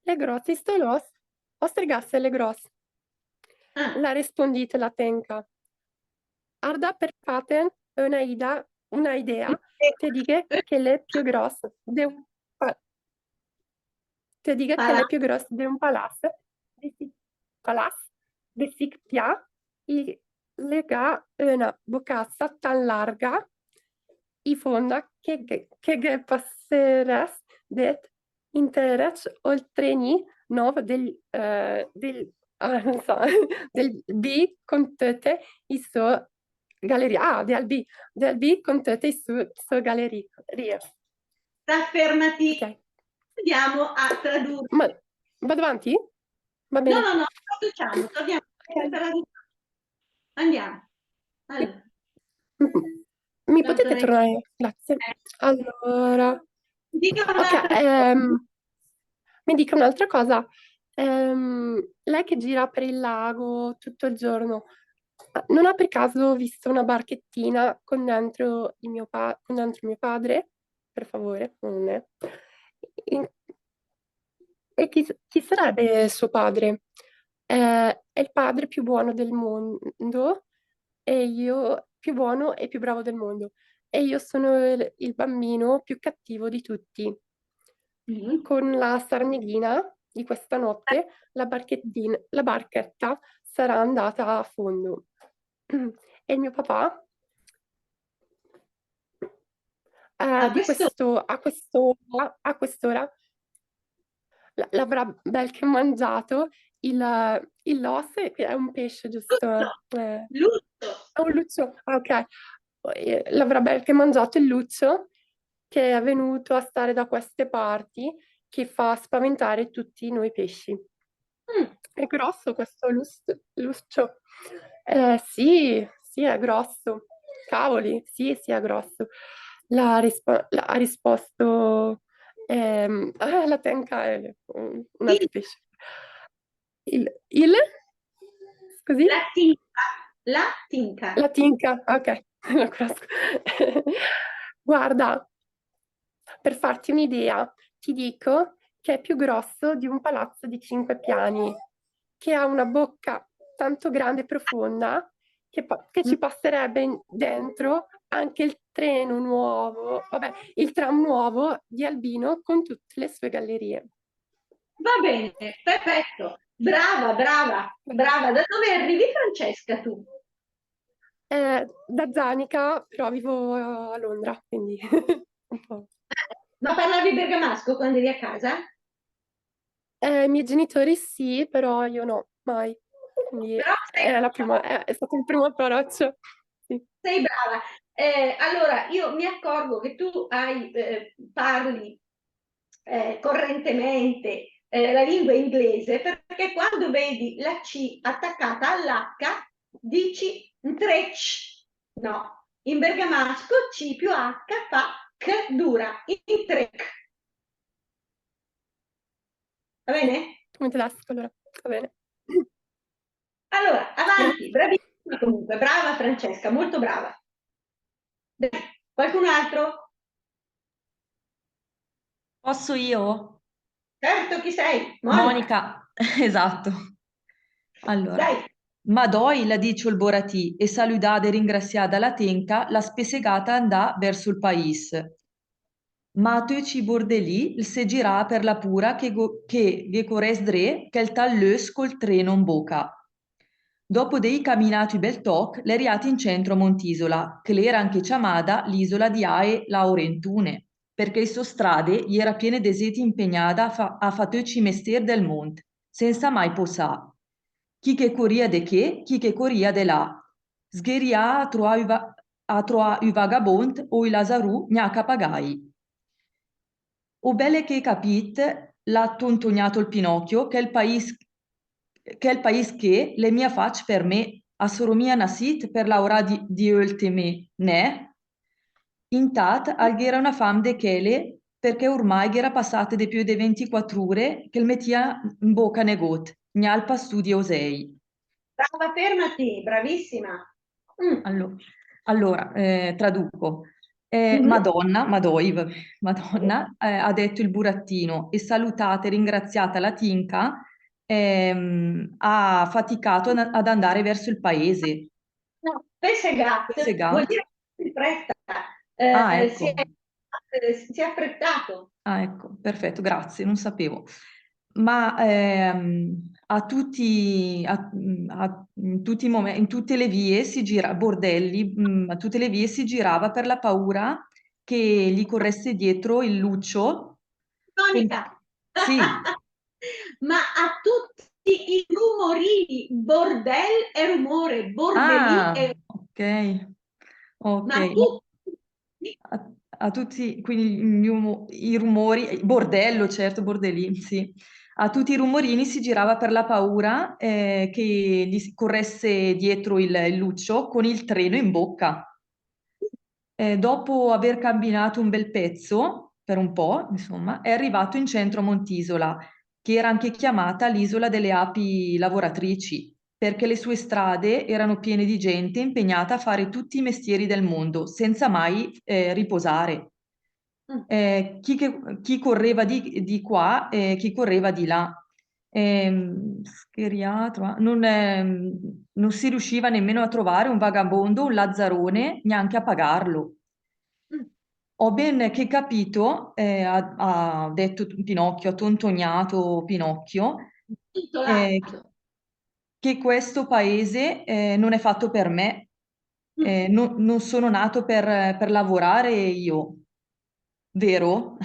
L'è gròs isto l'ös? Òstrega, se l'è gròs. Ah. L'à respondìt la tènca. Arda, per fàten öna ida-, öna idea, te dighe che l'è piö gròs de ü pa-, te dighe che l'è piö gròs de ü palàs, de sich, palàs, de sich pià, i l'è gh'à öna bocassa tan larga i fonda che, che, che ghe passerès dét intèr ol trenì nòv del, eh, del, ah, non so, del Bì con töte i sò gallerie. Ah, del Bì, del Bì con töte i sò, sò gallerie. Sta, fermati. Ok. Andiamo a tradurre. Ma vado avanti? Va bene. No, no, no, traduciamo, torniamo. Ok. Andiamo. Allora. Mi potete Dottoressa. Tornare? Grazie. Eh. Allora, Dica ok, un'altra. Ehm, mi dica un'altra cosa. Ehm, lei che gira per il lago tutto il giorno, non ha per caso visto una barchettina con dentro il mio pa-, con dentro mio padre? Per favore, non è. In-, e chi s-, chi sarebbe suo padre? Eh, è il padre più buono del mondo e io, più buono e più bravo del mondo. E io sono il, il bambino più cattivo di tutti. Mm. Con la sarneghina di questa notte, la barchettin-, la barchetta sarà andata a fondo. E il mio papà, eh, A di questo- questo, a quest'ora, a quest'ora l-, l'avrà bel che mangiato il, il l'ös, che è un pesce, giusto? Luccio. Eh, Luccio. è un luccio, ah, ok. Eh, l'avrà bel che mangiato il luccio che è venuto a stare da queste parti, che fa spaventare tutti noi pesci. Mm. È grosso questo lus-, luccio? Eh, sì, sì, è grosso. Cavoli, sì, sì, è grosso. L'ha rispo-, l'ha risposto, ehm, ah, la tènca è un, un altro pesce. Il, il? Scusi? La tinca. La tinca. La tinca, ok, la conosco. Guarda, per farti un'idea, ti dico che è più grosso di un palazzo di cinque piani, che ha una bocca tanto grande e profonda che pa-, che ci passerebbe in-, dentro anche il treno nuovo, vabbè, il tram nuovo di Albino con tutte le sue gallerie. Va bene, perfetto. Brava, brava, brava. Da dove arrivi, Francesca, tu? Eh, da Zanica, però vivo a Londra, quindi un po'. Ma parlavi bergamasco quando eri a casa? Eh, i miei genitori sì, però io no, mai. Quindi Però sei è la prima, è, è stato il primo approccio. Sì. Sei brava. Eh, allora, io mi accorgo che tu hai, eh, parli, eh, correntemente, eh, la lingua inglese, perché quando vedi la C attaccata all'H dici ntrec. No, in bergamasco C più H fa C dura, intrec. Va bene? Come tedesco, allora. Va bene. Allora, avanti, bravissima comunque, brava Francesca, molto brava. Dai, qualcun altro? Posso io? Certo, chi sei? Monica. Monica, esatto. Allora, Dai. Madói, l'à dicc ol boratì, e salüdada e ringrassiada la tenca, l'à spessegada a 'ndà verso 'l paìs. Ma a töcc i bordelì, 'l se giràa per la pura che go-, che ghe corès dré chèl tal lös col treno 'n boca. Dopo de ì caminàt ü bèl tòch, l'è riàt in centro a Montisola, che l'era anche ciamada l'isola di Ae Laurentune, perché i sò strade i era piene de zét impegnada a fa, a fa töcc i mestér del mónd, sensa mai posà. Chi che corìa de ché, chi che corìa de là. Sghe riàa a troà ü va-, a troà ü vagabónd o ü lazarù gnanca a pagài. Ó bèle ché capìt, l'à tontognàt ol Pinocchio, chèl paìs, chèl paìs ché l'è mia facc per mé, a soro mia nassìt per laurà di, di ölteme, nè? Intàt, al gh'éra öna fam de chèle, perché ormai gh'éra passàt de piö de ventiquatr'ure che 'l metìa 'n boca negót, gna 'l pastù di osèi. Brava, fermati, bravissima. Mm. Allo-, allora, eh, traduco. Eh, Mhm. Madonna, Madói, vabbè, Madonna, eh, ha detto il burattino, e salutata e ringraziata la tinca, ehm, ha faticato ad, ad andare verso il paese. No, spessegàt Spessegàt. Vuol dire in fretta. Eh, Ah, eh, ecco. Si è, eh, si è affrettato. Ah, ecco, perfetto, grazie, non sapevo. Ma, ehm, a tutti, a, mm, a, in tutti i momen-, in tutte le vie si gira-, bordelli, mm, a tutte le vie si girava per la paura che gli corresse dietro il luccio. Monica. Sì. Ma a tutti i rumorini, bordel è rumore, bordelì Ah, è ok. Ok. Ma tutti A, a tutti, quindi gli umo-, i rumori, bordello, certo, bordelì, sì. A tutti i rumorini si girava per la paura, eh, che gli si corresse dietro il, il luccio con il treno in bocca. Eh, dopo aver camminato un bel pezzo, per un po', insomma, è arrivato in centro a Montisola, che era anche chiamata l'isola delle api lavoratrici, perché le sue strade erano piene di gente impegnata a fare tutti i mestieri del mondo, senza mai, eh, riposare. Eh, chi che, chi correva di, di qua e chi correva di là. Ehm, scheriato, eh, non, ehm, non si riusciva nemmeno a trovare un vagabondo, un lazzarone, neanche a pagarlo. Ho ben che capito, eh, ha, ha detto Pinocchio, ha tontognato Pinocchio, eh, che questo paese, eh, non è fatto per me. Eh, no-, non sono nato per, per lavorare io, vero?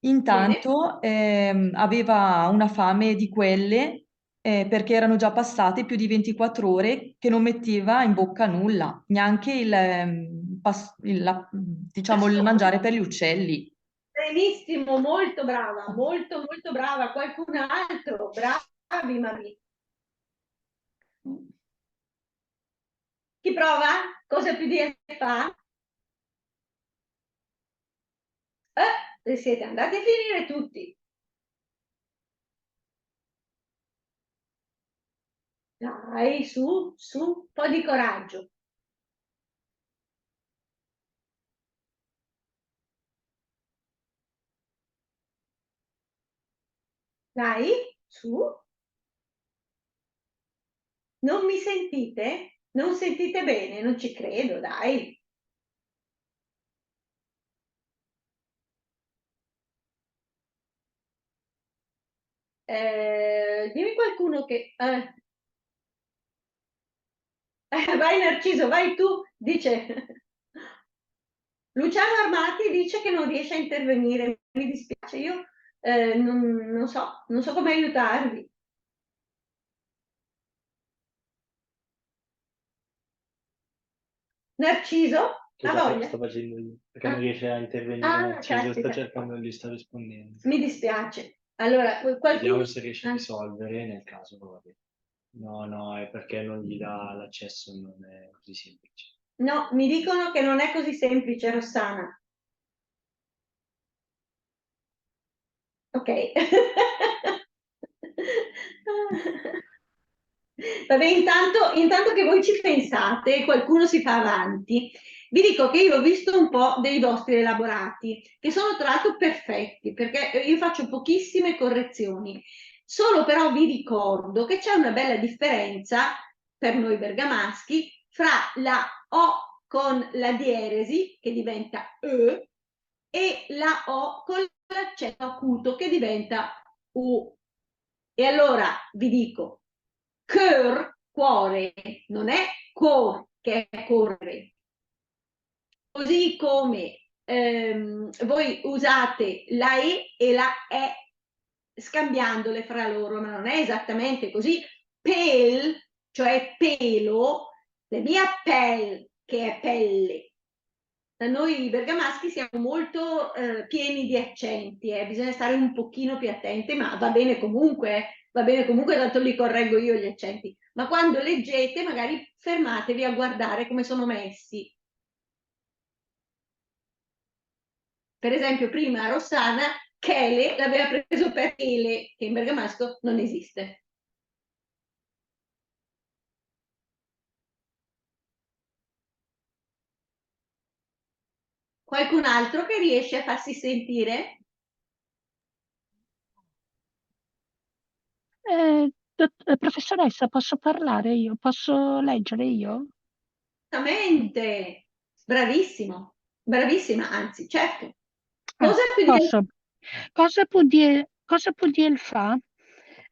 Intanto, ehm, aveva una fame di quelle, eh, perché erano già passate più di ventiquattro ore che non metteva in bocca nulla, neanche il, ehm, pas-, il, la, diciamo, il mangiare per gli uccelli. Benissimo, molto brava, molto, molto brava. Qualcun altro? Bravi, mami. Chi prova? Cosa più di fa? Eh, siete andati a finire tutti. Dai, su, su, un po' di coraggio. Dai, su. Non mi sentite? Non sentite bene? Non ci credo, dai. Eh, Eh, dimmi qualcuno che... eh. Eh, vai Narciso, vai tu, dice. Luciano Armati dice che non riesce a intervenire. Mi dispiace, io, eh, non, non so, non so come aiutarvi. Narciso? Ha voglia? Scusate, lo sto facendo io, perché non riesce a intervenire Narciso, sto cercando, gli sto rispondendo. Mi dispiace. Allora, qualcuno... Vediamo se riesce a risolvere, nel caso, va bene. No, no, è perché non gli dà l'accesso, non è così semplice. No, mi dicono che non è così semplice, Rossana. Ok. Vabbè, intanto, intanto che voi ci pensate, qualcuno si fa avanti, vi dico che io ho visto un po' dei vostri elaborati, che sono tra l'altro perfetti, perché io faccio pochissime correzioni. Solo però vi ricordo che c'è una bella differenza per noi bergamaschi fra la O con la dieresi, che diventa Ö, e la O con l'accento acuto, che diventa U. E allora vi dico, cör, cuore, non è cor, che è correre. Così come, ehm, voi usate la E e la È scambiandole fra loro, ma non è esattamente così. Pel, cioè pelo, l'è mia pèl, che è pelle. Da noi bergamaschi siamo molto, eh, pieni di accenti, eh, bisogna stare un pochino più attenti, ma va bene comunque, eh, va bene comunque, tanto li correggo io gli accenti. Ma quando leggete, magari fermatevi a guardare come sono messi. Per esempio, prima Rossana, chèle, l'aveva preso per ele, che in bergamasco non esiste. Qualcun altro che riesce a farsi sentire? Eh, dot-, eh, professoressa, posso parlare io? Posso leggere io? Certamente. Bravissimo. Bravissima, anzi, certo. Ah, cosa pödìel, posso. Cosa pödìel, cosa pödìel fà?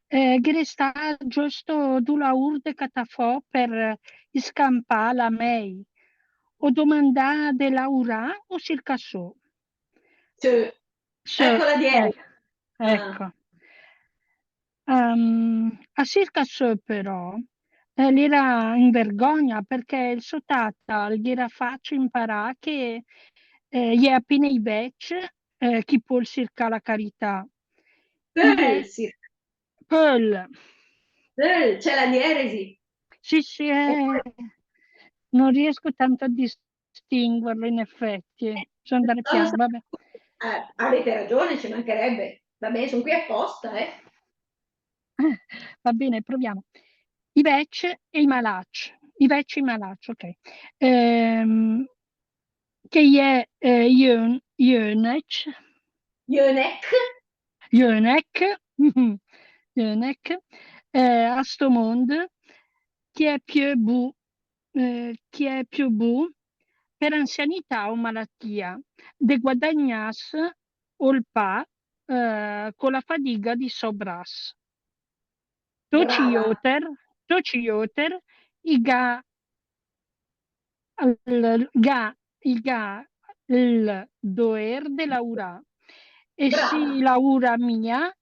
Eh, ghe resta giöst du laùr de catà fò per iscampà la mèi. O domandà de laurà o sircà sö? Sö. Sö, ecco la dieresi. Eh, ecco. Ehm, a sircà sö però, eh, l'era in vergogna, perché il sò tata al gh'era facc imparà che, eh, i è apéna i vècc, eh, chi pöl sircà la carità. Pöl sir-, pöl. Pöl, c'è la dieresi. Sì, sì, eh, non riesco tanto a dis-, distinguerlo, in effetti. Eh, bisogna andare piano, vabbè. Eh, avete ragione, ci mancherebbe. Va bene, sono qui apposta, eh. Eh, va bene, proviamo. I vècc e i malacc. I vècc e i malacc, ok. Ehm, che i è, eh, i ön-, i önech. I önech. I önech. I önech. Eh, a sto mónd, che i è piö bu-, eh, che i è piö bu per ansianità o malatia, de guadagnàs ol pà, eh, co la fadiga di sò bras. Töcc i óter, töcc i óter, i gh'à l-, gh'à, i gh'à ol doér de laurà. E se i laura mia,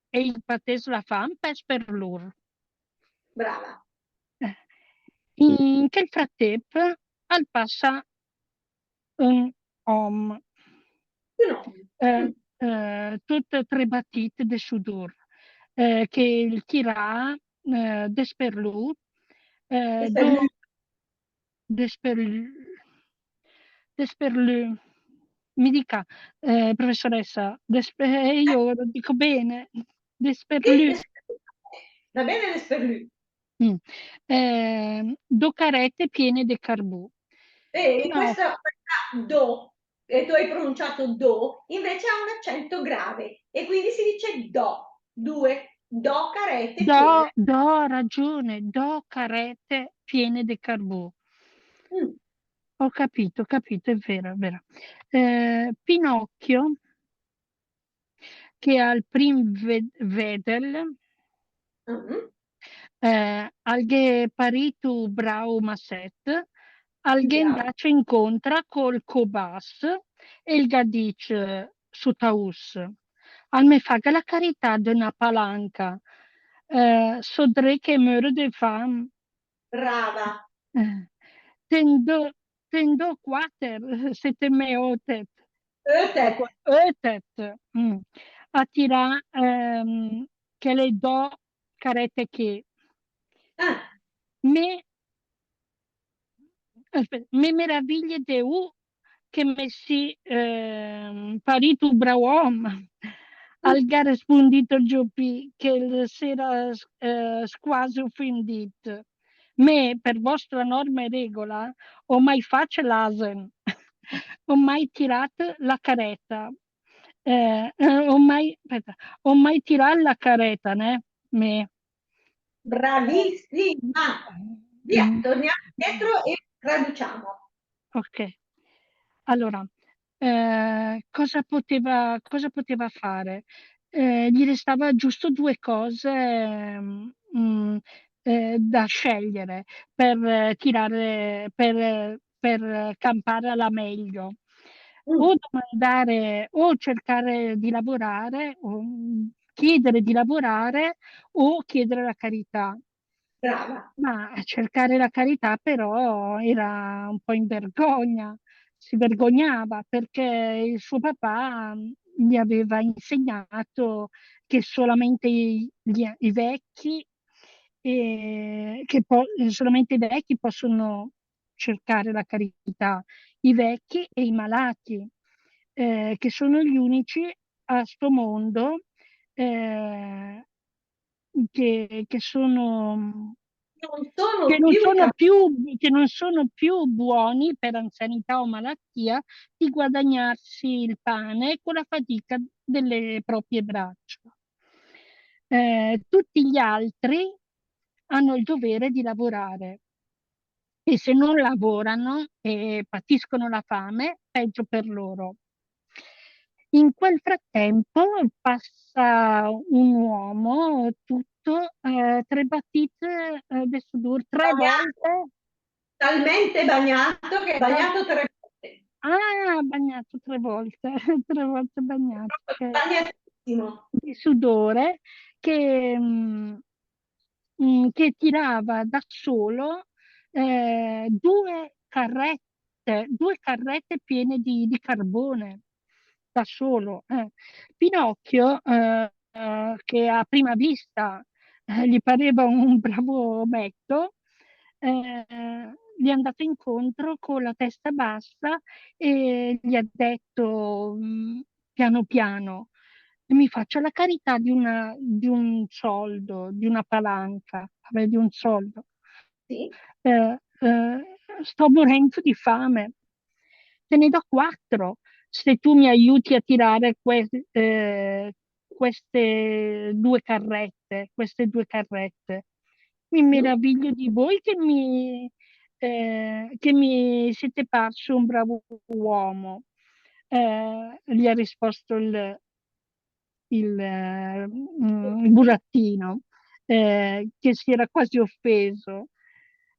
e i patés la fam, pès per lur. Brava. Eh, in chèl fratép al passa ön òm. Ön òm. Eh, eh, töt trebatìt de sudùr, eh, che 'l tira, eh, desperlü, eh, desperlü. Do-, desperlü, desperlü. Mi dica, eh, professoressa, despe-, eh, io lo dico bene, desperlü. Sì, sì. Va bene, desperlü. Mm. Eh, do carète piéne de carbù. Eh, no. Questa, questa do, e tu hai pronunciato do, invece ha un accento grave e quindi si dice dò, due, dò carète piéne. Dò, dò, ha ragione, dò carète piéne de carbù. Mm. Ho capito, ho capito, è vero, è vero. Eh, Pinocchio che al prim ve-, vèdel, Eh, al gh'è parìt ü brao massèt, al gh'è 'ndacc incóntra col cobàs e 'l gh'à dicc sotauss: "Al me faga la carità de öna palanca, eh, so dré che möre de fam." Brava. Eh, te 'n dó, te 'n dó quàter, se te me ötet. Ötet. Ötet. Mm. A tirà, ehm, chèle dò carète ché. Ah. Me, aspèta, me meraviglie de ü che me sì, ehm, parìt ü brao òm. Al gh'à respondìt ol Giopì, che 'l s'era, eh, squase ofendìt. Me, per vostra norma e regola, ó mai facc l'àsen, ó mai tiràt la carèta. Eh, eh, ó mai, aspèta, ó mai tiràt la carèta, né? Me. Bravissima! Via, mm, torniamo indietro e traduciamo. Ok. Allora, eh, cosa poteva, cosa poteva fare? Eh, gli restava giusto due cose, mm, eh, da scegliere per, eh, tirare, per, per campare alla meglio. Mm. O domandare, o cercare di lavorare, o, mm, chiedere di lavorare o chiedere la carità. Brava. Ma a cercare la carità però era un po' in vergogna, si vergognava perché il suo papà, mm, gli aveva insegnato che solamente i, gli, i vecchi, eh, che po-, solamente i vecchi possono cercare la carità, i vecchi e i malati, eh, che sono gli unici a sto mondo, eh, che, che sono, non sono che non più sono cap- più, che non sono più buoni per anzianità o malattia di guadagnarsi il pane con la fatica delle proprie braccia. Eh, tutti gli altri hanno il dovere di lavorare. E se non lavorano e patiscono la fame, peggio per loro. In quel frattempo passa un uomo tutto, eh, trebatìt, eh, de sudùr, tre volte. Bagnato. Talmente bagnato che è bagnato tre volte. Ah, bagnato tre volte, tre volte bagnato, proprio bagnatissimo. Di sudore, che, mm, mm, che tirava da solo, eh, due carrette, due carrette piene di, di carbone, da solo, eh. Pinocchio, eh, eh, che a prima vista, eh, gli pareva un bravo ometto, eh, gli è andato incontro con la testa bassa e gli ha detto, mm, piano piano: "Mi faccia la carità di una, di un soldo, di una palanca, vabbè, di un soldo. Sì. Eh, eh, sto morendo di fame. Te ne do quattro se tu mi aiuti a tirare que-, eh, queste due carrette, queste due carrette." "Mi meraviglio di voi che mi, eh, che mi siete parso un bravo uomo", eh, gli ha risposto il, il, eh, mm, il burattino, eh, che si era quasi offeso.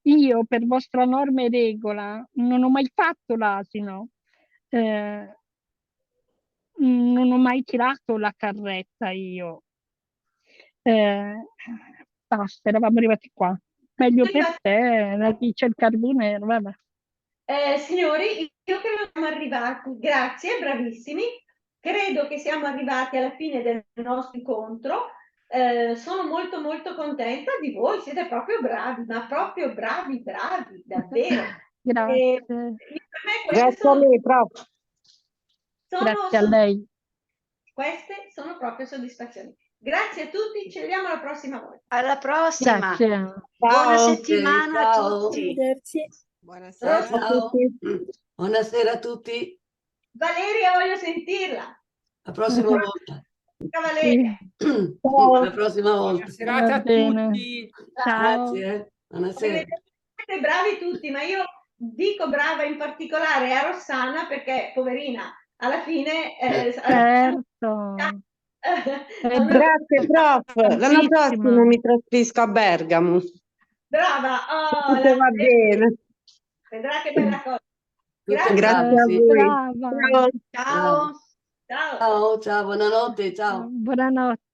"Io, per vostra norma e regola, non ho mai fatto l'asino, eh, non ho mai tirato la carretta io." Eh, basta, eravamo arrivati qua. "Meglio per te", la dice il carbonero, vabbè. Eh, signori, io credo che siamo arrivati. Grazie, bravissimi. Credo che siamo arrivati alla fine del nostro incontro. Eh, sono molto, molto contenta di voi, siete proprio bravi, ma proprio bravi, bravi, davvero. Grazie. E per me queste sono, sono, grazie a lei. Queste sono proprio soddisfazioni. Grazie a tutti, ci vediamo la prossima volta. Alla prossima. Grazie. Buona settimana a tutti. Arrivederci. Buonasera. Ciao. Buonasera a tutti. Valeria, voglio sentirla. La prossima volta. Ciao, Valeria. Sì. La prossima volta. Buona serata a tutti. Ciao. Grazie, eh. Buonasera. Siete bravi tutti, ma io dico brava in particolare a Rossana perché, poverina, alla fine, eh, certo. Eh, grazie, prof. L'anno prossimo mi trasferisco a Bergamo. Brava, oh, se va bene. Vedrà che bella cosa. Grazie a voi. Brava. Ciao. Ciao. Ciao, ciao, buonanotte, ciao. Buonanotte.